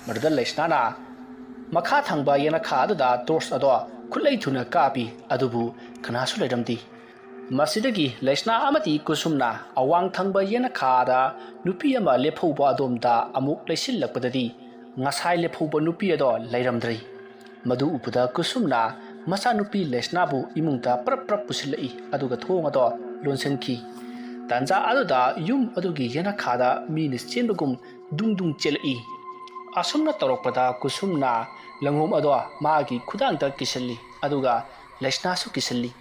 ꯃꯗꯨꯗ ꯂꯩꯁꯅꯥꯅ ꯃꯈꯥ ꯊꯪꯕ ꯌꯦꯅꯈꯥ ꯑꯗꯨꯗ ꯇꯣꯔꯆ ꯑꯗꯣ ꯈꯨꯠꯂꯩ ꯊꯨꯅ ꯀꯥꯞꯄꯤ, ꯑꯗꯨꯕꯨ ꯀꯅꯥꯁꯨ ꯂꯩꯔꯝꯗꯦ꯫ ꯃꯁꯤꯗꯒꯤ ꯂꯩꯁꯅꯥ ꯑꯃꯗꯤ ꯀꯨꯁꯨꯝꯅ ꯑꯋꯥꯡ ꯊꯪꯕ ꯌꯦꯅꯈꯥꯗ ꯅꯨꯄꯤ ꯑꯃ ꯂꯦꯞꯍꯧꯕ ꯑꯗꯣꯝꯗ ꯑꯃꯨꯛ ꯂꯩꯁꯤꯜꯂꯛꯄꯗꯗꯤ ꯉꯁꯥꯏ ꯂꯦꯞꯍꯧꯕ ꯅꯨꯄꯤ ꯑꯗꯣ ꯂꯩꯔꯝꯗ꯭ꯔꯦ꯫ ꯃꯗꯨ ꯎꯕꯗ ꯀꯨꯁꯨꯝꯅ ꯃꯆꯥꯅꯨꯄꯤ ꯂꯩꯁꯅꯥꯕꯨ ꯏꯃꯨꯡꯗ ꯄ꯭ꯔꯞ ꯄ꯭ꯔꯞ ꯄꯨꯁꯤꯜꯂꯛꯏ, ꯑꯗꯨꯒ ꯊꯣꯡ ꯑꯗꯣ ꯂꯣꯟꯁꯤꯟꯈꯤ꯫ ꯇꯥꯟꯖꯥ ꯑꯗꯨꯗ ꯌꯨꯝ ꯑꯗꯨꯒꯤ ꯌꯦꯅꯈꯥꯗ ꯃꯤꯅ ꯆꯦꯟꯕꯒꯨꯝ ꯗꯨꯡ ꯗꯨꯡ ꯆꯦꯜꯂꯛꯏ꯫ ꯑꯁꯨꯝꯅ ꯇꯧꯔꯛꯄꯗ ꯀꯨꯁꯨꯝꯅ ꯂꯪꯍꯨꯝ ꯑꯗꯣ ꯃꯥꯒꯤ ꯈꯨꯗꯥꯡꯗ ꯀꯤꯁꯤꯜꯂꯤ, ꯑꯗꯨꯒ ꯂꯩꯁꯅꯥꯁꯨ ꯀꯤꯁꯤꯜꯂꯤ꯫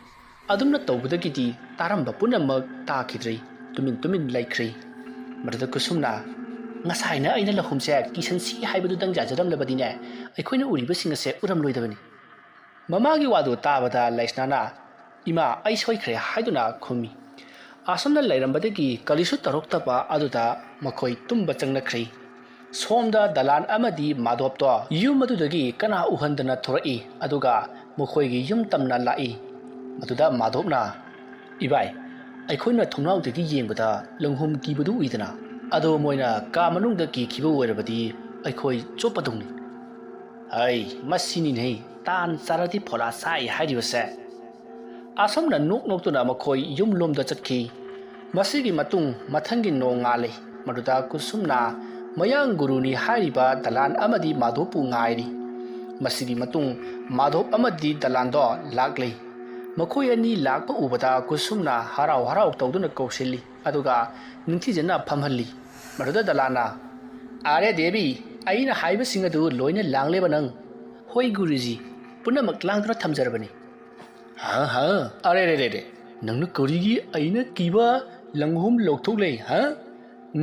ꯑꯗꯨꯝꯅ ꯇꯧꯕꯗꯒꯤꯗꯤ ꯇꯥꯔꯝꯕ ꯄꯨꯝꯅꯃꯛ ꯇꯥꯈꯤꯗ꯭ꯔꯦ, ꯇꯨꯃꯤꯟ ꯇꯨꯃꯤꯟ ꯂꯩꯈ꯭ꯔꯦ꯫ ꯃꯗꯨꯗ ꯀꯨꯁꯨꯝꯅ, "ꯉꯁꯥꯏꯅ ꯑꯩꯅ ꯂꯪꯍꯨꯝꯁꯦ ꯀꯤꯁꯟꯁꯤ ꯍꯥꯏꯕꯗꯨꯗꯪ ꯌꯥꯖꯔꯝꯂꯕꯗꯤꯅꯦ, ꯑꯩꯈꯣꯏꯅ ꯎꯔꯤꯕꯁꯤꯡ ꯑꯁꯦ ꯎꯔꯝꯂꯣꯏꯗꯕꯅꯤ꯫" ꯃꯃꯥꯒꯤ ꯋꯥꯗꯨ ꯇꯥꯕꯗ ꯂꯩꯁꯅꯥꯅ, "ꯏꯃꯥ, ꯑꯩ ꯁꯣꯏꯈ꯭ꯔꯦ" ꯍꯥꯏꯗꯨꯅ ꯈꯨꯝꯃꯤ꯫ ꯑꯁꯨꯝꯅ ꯂꯩꯔꯝꯕꯗꯒꯤ ꯀꯔꯤꯁꯨ ꯇꯧꯔꯛꯇꯕ ꯑꯗꯨꯗ ꯃꯈꯣꯏ ꯇꯨꯝꯕ ꯆꯪꯅꯈ꯭ꯔꯦ꯫ ꯁꯣꯝꯗ ꯗꯂꯥꯟ ꯑꯃꯗꯤ ꯃꯥꯙꯣꯞꯇꯣ ꯌꯨꯝ ꯑꯗꯨꯗꯒꯤ ꯀꯅꯥ ꯎꯍꯟꯗꯅ ꯊꯣꯔꯛꯏ, ꯑꯗꯨꯒ ꯃꯈꯣꯏꯒꯤ ꯌꯨꯝ ꯇꯝꯅ ꯂꯥꯛꯏ꯫ ꯃꯗꯨꯗ ꯃꯥꯙꯣꯞꯅ, "ꯏꯕꯥꯏ, ꯑꯩꯈꯣꯏꯅ ꯊꯣꯡꯅꯥꯎꯗꯒꯤ ꯌꯦꯡꯕꯗ ꯂꯪꯍꯨꯝ ꯀꯤꯕꯗꯨ ꯎꯏꯗꯅ, ꯑꯗꯣ ꯃꯣꯏꯅ ꯀꯥ ꯃꯅꯨꯡꯗ ꯀꯤꯈꯤꯕ ꯑꯣꯏꯔꯕꯗꯤ ꯑꯩꯈꯣꯏ ꯆꯣꯞꯄꯗꯧꯅꯤ꯫ ꯍꯩ, ꯃꯁꯤꯅꯤꯅꯦ ꯇꯥꯟ ꯆꯥꯔꯗꯤ ꯐꯣꯂꯥ ꯁꯥꯏ ꯍꯥꯏꯔꯤꯕꯁꯦ꯫ ꯑꯁꯨꯝꯅ ꯅꯣꯛ ꯅꯣꯛꯇꯨꯅ ꯃꯈꯣꯏ ꯌꯨꯝꯂꯣꯝꯗ ꯆꯠꯈꯤ꯫ ꯃꯁꯤꯒꯤ ꯃꯇꯨꯡ ꯃꯊꯪꯒꯤ ꯅꯣꯡꯉꯥꯜꯂꯤ꯫ ꯃꯗꯨꯗ ꯀꯨꯁꯨꯝꯅ ꯃꯌꯥꯡ ꯒꯨꯔꯨꯅꯤ ꯍꯥꯏꯔꯤꯕ ꯗꯂꯥꯟ ꯑꯃꯗꯤ ꯃꯥꯙꯣꯞꯄꯨ ꯉꯥꯏꯔꯤ꯫ ꯃꯁꯤꯒꯤ ꯃꯇꯨꯡ ꯃꯥꯙꯣꯞ ꯑꯃꯗꯤ ꯗꯂꯥꯟꯗꯣ ꯂꯥꯛꯂꯤ꯫ ꯃꯈꯣꯏ ꯑꯅꯤ ꯂꯥꯛꯄ ꯎꯕꯗ ꯀꯨꯁꯨꯝꯅ ꯍꯔꯥꯎ ꯍꯔꯥꯎ ꯇꯧꯗꯨꯅ ꯀꯧꯁꯤꯜꯂꯤ, ꯑꯗꯨꯒ ꯅꯤꯡꯊꯤꯖꯅ ꯐꯝꯍꯜꯂꯤ꯫ ꯃꯗꯨꯗ ꯗꯂꯥꯟꯅ, "ꯑꯥꯔꯦ ꯗꯦꯕꯤ, ꯑꯩꯅ ꯍꯥꯏꯕꯁꯤꯡ ꯑꯗꯨ ꯂꯣꯏꯅ ꯂꯥꯡꯂꯦꯕ ꯅꯪ?" "ꯍꯣꯏ ꯒꯨꯔꯨꯖꯤ, ꯄꯨꯝꯅꯃꯛ ꯂꯥꯡꯗꯨꯅ ꯊꯝꯖꯔꯕꯅꯤ꯫" "ꯍꯥ ꯍꯥ, ꯑꯔꯦ ꯔꯦ ꯔꯦ ꯔꯦ, ꯅꯪꯅ ꯀꯔꯤꯒꯤ ꯑꯩꯅ ꯀꯤꯕ ꯂꯪꯍꯨꯝ ꯂꯧꯊꯣꯛꯂꯦ, ꯍꯥ?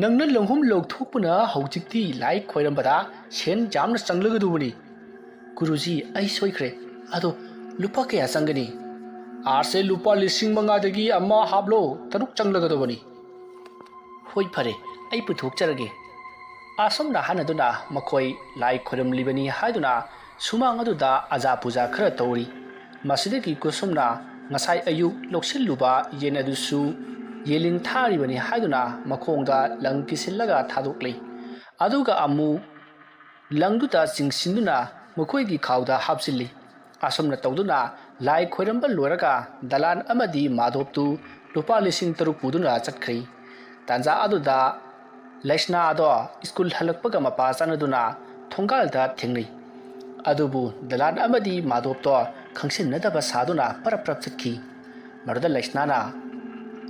ꯅꯪꯅ ꯂꯪꯍꯨꯝ ꯂꯧꯊꯣꯛꯄꯅ ꯍꯧꯖꯤꯛꯇꯤ ꯂꯥꯏ ꯈꯣꯏꯔꯝꯕꯗ ꯁꯦꯟ ꯌꯥꯝꯅ ꯆꯪꯂꯒꯗꯧꯕꯅꯤ꯫" "ꯒꯨꯔꯨꯖꯤ, ꯑꯩ ꯁꯣꯏꯈ꯭ꯔꯦ꯫ ꯑꯗꯣ ꯂꯨꯄꯥ ꯀꯌꯥ ꯆꯪꯒꯅꯤ?" "ꯑꯥꯔꯁꯦ ꯂꯨꯄꯥ ꯂꯤꯁꯤꯡ ꯃꯉꯥꯗꯒꯤ ꯑꯃ ꯍꯥꯞꯂꯣ, ꯇꯔꯨꯛ ꯆꯪꯂꯒꯗꯧꯕꯅꯤ꯫" "ꯍꯣꯏ, ꯐꯔꯦ, ꯑꯩ ꯄꯨꯊꯣꯛꯆꯔꯒꯦ꯫" ꯑꯁꯨꯝꯅ ꯍꯥꯏꯅꯗꯨꯅ ꯃꯈꯣꯏ ꯂꯥꯏ ꯈꯣꯏꯔꯝꯂꯤꯕꯅꯤ ꯍꯥꯏꯗꯨꯅ ꯁꯨꯃꯥꯡ ꯑꯗꯨꯗ ꯑꯖꯥ ꯄꯨꯖꯥ ꯈꯔ ꯇꯧꯔꯤ꯫ ꯃꯁꯤꯗꯒꯤ ꯀꯨꯁꯨꯝꯅ ꯉꯁꯥꯏ ꯑꯌꯨꯛ ꯂꯧꯁꯤꯜꯂꯨꯕ ꯌꯦꯟ ꯑꯗꯨꯁꯨ ꯌꯦꯜꯂꯤꯡ ꯊꯥꯔꯤꯕꯅꯤ ꯍꯥꯏꯗꯨꯅ ꯃꯈꯣꯡꯗ ꯂꯪ ꯀꯤꯁꯤꯜꯂꯒ ꯊꯥꯗꯣꯛꯂꯤ꯫ ꯑꯗꯨꯒ ꯑꯃꯨꯛ ꯂꯪꯗꯨꯗ ꯆꯤꯡꯁꯤꯟꯗꯨꯅ ꯃꯈꯣꯏꯒꯤ ꯈꯥꯎꯗ ꯍꯥꯞꯆꯤꯜꯂꯤ꯫ ꯑꯁꯨꯝꯅ ꯇꯧꯗꯨꯅ ꯂꯥꯏ ꯈꯣꯏꯔꯝꯕ ꯂꯣꯏꯔꯒ ꯗꯂꯥꯟ ꯑꯃꯗꯤ ꯃꯥꯙꯣꯞꯇꯨ ꯂꯨꯄꯥ ꯂꯤꯁꯤꯡ ꯇꯔꯨꯛ ꯄꯨꯗꯨꯅ ꯆꯠꯈ꯭ꯔꯤ꯫ ꯇꯥꯟꯖꯥ ꯑꯗꯨꯗ ꯂꯩꯁꯅꯥ ꯑꯗꯣ ꯁ꯭ꯀꯨꯜ ꯍꯜꯂꯛꯄꯒ ꯃꯄꯥ ꯆꯥꯟꯅꯗꯨꯅ ꯊꯣꯡꯒꯥꯜꯗ ꯊꯦꯡꯅꯩ꯫ ꯑꯗꯨꯕꯨ ꯗꯂꯥꯟ ꯑꯃꯗꯤ ꯃꯥꯙꯣꯞꯇꯣ ꯈꯪꯁꯤꯟꯅꯗꯕ ꯁꯥꯗꯨꯅ ꯄꯔꯞ ꯄꯔꯞ ꯆꯠꯈꯤ꯫ ꯃꯗꯨꯗ ꯂꯩꯁꯅꯥꯅ,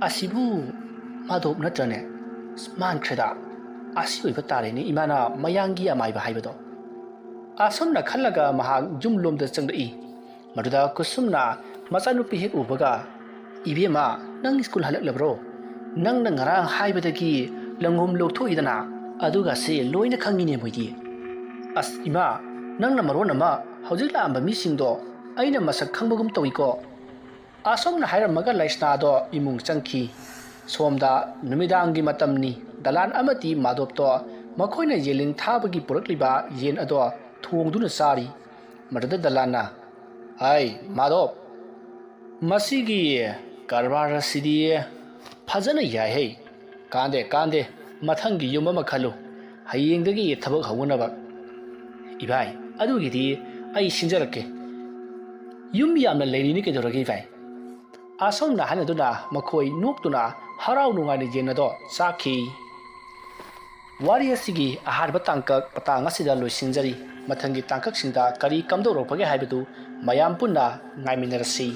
"ꯑꯁꯤꯕꯨ ꯃꯥꯙꯣꯞ ꯅꯠꯇ꯭ꯔꯅꯦ? ꯑꯁ, ꯃꯥꯟꯈ꯭ꯔꯦꯗ꯫ ꯑꯁꯤ ꯑꯣꯏꯕ ꯇꯥꯔꯦꯅꯦ ꯏꯃꯥꯅ ꯃꯌꯥꯡꯒꯤ ꯑꯃꯥꯏꯕ ꯍꯥꯏꯕꯗꯣ꯫" ꯑꯁꯨꯝꯅ ꯈꯜꯂꯒ ꯃꯍꯥꯛ ꯌꯨꯝꯂꯣꯝꯗ ꯆꯪꯂꯛꯏ꯫ ꯃꯗꯨꯗ ꯀꯨꯁꯨꯝꯅ ꯃꯆꯥꯅꯨꯄꯤ ꯍꯦꯛ ꯎꯕꯒ, "ꯏꯕꯦꯝꯃ, ꯅꯪ ꯁ꯭ꯀꯨꯜ ꯍꯜꯂꯛꯂꯕ꯭ꯔꯣ? ꯅꯪꯅ ꯉꯔꯥꯡ ꯍꯥꯏꯕꯗꯒꯤ ꯂꯪꯍꯨꯝ ꯂꯧꯊꯣꯛꯏꯗꯅ, ꯑꯗꯨꯒꯁꯦ ꯂꯣꯏꯅ ꯈꯪꯉꯤꯅꯦ ꯃꯣꯏꯗꯤ꯫" "ꯑꯁ ꯏꯃꯥ, ꯅꯪꯅ ꯃꯔꯣꯟ ꯑꯃ ꯍꯧꯖꯤꯛ ꯂꯥꯛꯑꯝꯕ ꯃꯤꯁꯤꯡꯗꯣ ꯑꯩꯅ ꯃꯁꯛ ꯈꯪꯕꯒꯨꯝ ꯇꯧꯏꯀꯣ꯫" ꯑꯁꯨꯝꯅ ꯍꯥꯏꯔꯝꯃꯒ ꯂꯩꯁꯅꯥꯗꯣ ꯏꯃꯨꯡ ꯆꯪꯈꯤ꯫ ꯁꯣꯝꯗ ꯅꯨꯃꯤꯗꯥꯡꯒꯤ ꯃꯇꯝꯅꯤ꯫ ꯗꯂꯥꯟ ꯑꯃꯗꯤ ꯃꯥꯙꯣꯞꯇꯣ ꯃꯈꯣꯏꯅ ꯌꯦꯜꯂꯤꯡ ꯊꯥꯕꯒꯤ ꯄꯨꯔꯛꯂꯤꯕ ꯌꯦꯟ ꯑꯗꯣ ꯊꯣꯡꯗꯨꯅ ꯆꯥꯔꯤ꯫ ꯃꯗꯨꯗ ꯗꯂꯥꯟꯅ, "ꯍꯥꯏ ꯃꯥꯙꯣꯞ, ꯃꯁꯤꯒꯤ ꯀꯔꯕꯥꯔ ꯑꯁꯤꯗꯤ ꯐꯖꯅ ꯌꯥꯏꯍꯦ꯫ ꯀꯥꯟꯗꯦ, ꯀꯥꯟꯗꯦ, ꯃꯊꯪꯒꯤ ꯌꯨꯝ ꯑꯃ ꯈꯜꯂꯨ꯫ ꯍꯌꯦꯡꯗꯒꯤ ꯊꯕꯛ ꯍꯧꯅꯅꯕ꯫ ꯏꯚꯥꯏ, ꯑꯗꯨꯒꯤꯗꯤ ꯑꯩ ꯁꯤꯟꯖꯔꯛꯀꯦ꯫ ꯌꯨꯝ ꯌꯥꯝꯅ ꯂꯩꯔꯤꯅꯤ ꯀꯩꯗꯧꯔꯒꯦ ꯏꯚꯥꯏ? ꯑꯁꯨꯝꯅ ꯍꯥꯏꯅꯗꯨꯅ ꯃꯈꯣꯏ ꯅꯣꯛꯇꯨꯅ ꯍꯔꯥꯎ ꯅꯨꯡꯉꯥꯏꯅ ꯌꯦꯟ ꯑꯗꯣ ꯆꯥꯈꯤ꯫ ꯋꯥꯔꯤ ꯑꯁꯤꯒꯤ ꯑꯍꯥꯟꯕ ꯇꯥꯡꯀꯛ ꯃꯇꯥꯡ ꯑꯁꯤꯗ ꯂꯣꯏꯁꯤꯟꯖꯔꯤ꯫ ꯃꯊꯪꯒꯤ ꯇꯥꯡꯀꯛꯁꯤꯡꯗ ꯀꯔꯤ ꯀꯝꯗꯧꯔꯛꯄꯒꯦ ꯍꯥꯏꯕꯗꯨ ꯃꯌꯥꯝ ꯄꯨꯟꯅ ꯉꯥꯏꯃꯤꯟꯅꯔꯁꯤ꯫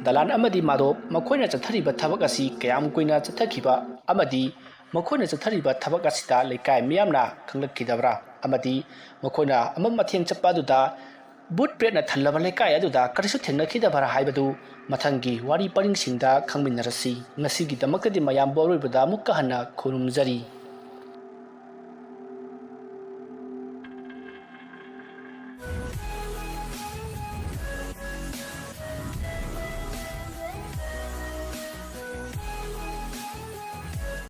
ꯗꯂꯥꯟ ꯑꯃꯗꯤ ꯃꯥꯗꯣꯞ ꯃꯈꯣꯏꯅ ꯆꯠꯊꯔꯤꯕ ꯊꯕꯛ ꯑꯁꯤ ꯀꯌꯥꯝ ꯀꯨꯏꯅ ꯆꯠꯊꯈꯤꯕ ꯑꯃꯗꯤ ꯃꯈꯣꯏꯅ ꯆꯠꯊꯔꯤꯕ ꯊꯕꯛ ꯑꯁꯤꯗ ꯂꯩꯀꯥꯏ ꯃꯤꯌꯥꯝꯅ ꯈꯪꯂꯛꯈꯤꯗꯕ꯭ꯔꯥ ꯑꯃꯗꯤ ꯃꯈꯣꯏꯅ ꯑꯃꯝ ꯑꯊꯦꯡ ꯆꯠꯄ ꯑꯗꯨꯗ ꯚꯨꯠ ꯄ꯭ꯔꯦꯠꯅ ꯊꯜꯂꯕ ꯂꯩꯀꯥꯏ ꯑꯗꯨꯗ ꯀꯔꯤꯁꯨ ꯊꯦꯡꯅꯈꯤꯗꯕ꯭ꯔꯥ ꯍꯥꯏꯕꯗꯨ ꯃꯊꯪꯒꯤ ꯋꯥꯔꯤ ꯄꯔꯤꯡꯁꯤꯡꯗ ꯈꯪꯃꯤꯟꯅꯔꯁꯤ꯫ ꯉꯁꯤꯒꯤꯗꯃꯛꯇꯗꯤ ꯃꯌꯥꯝꯕꯨ ꯑꯔꯣꯏꯕꯗ ꯑꯃꯨꯛꯀ ꯍꯟꯅ ꯈꯨꯔꯨꯝꯖꯔꯤ꯫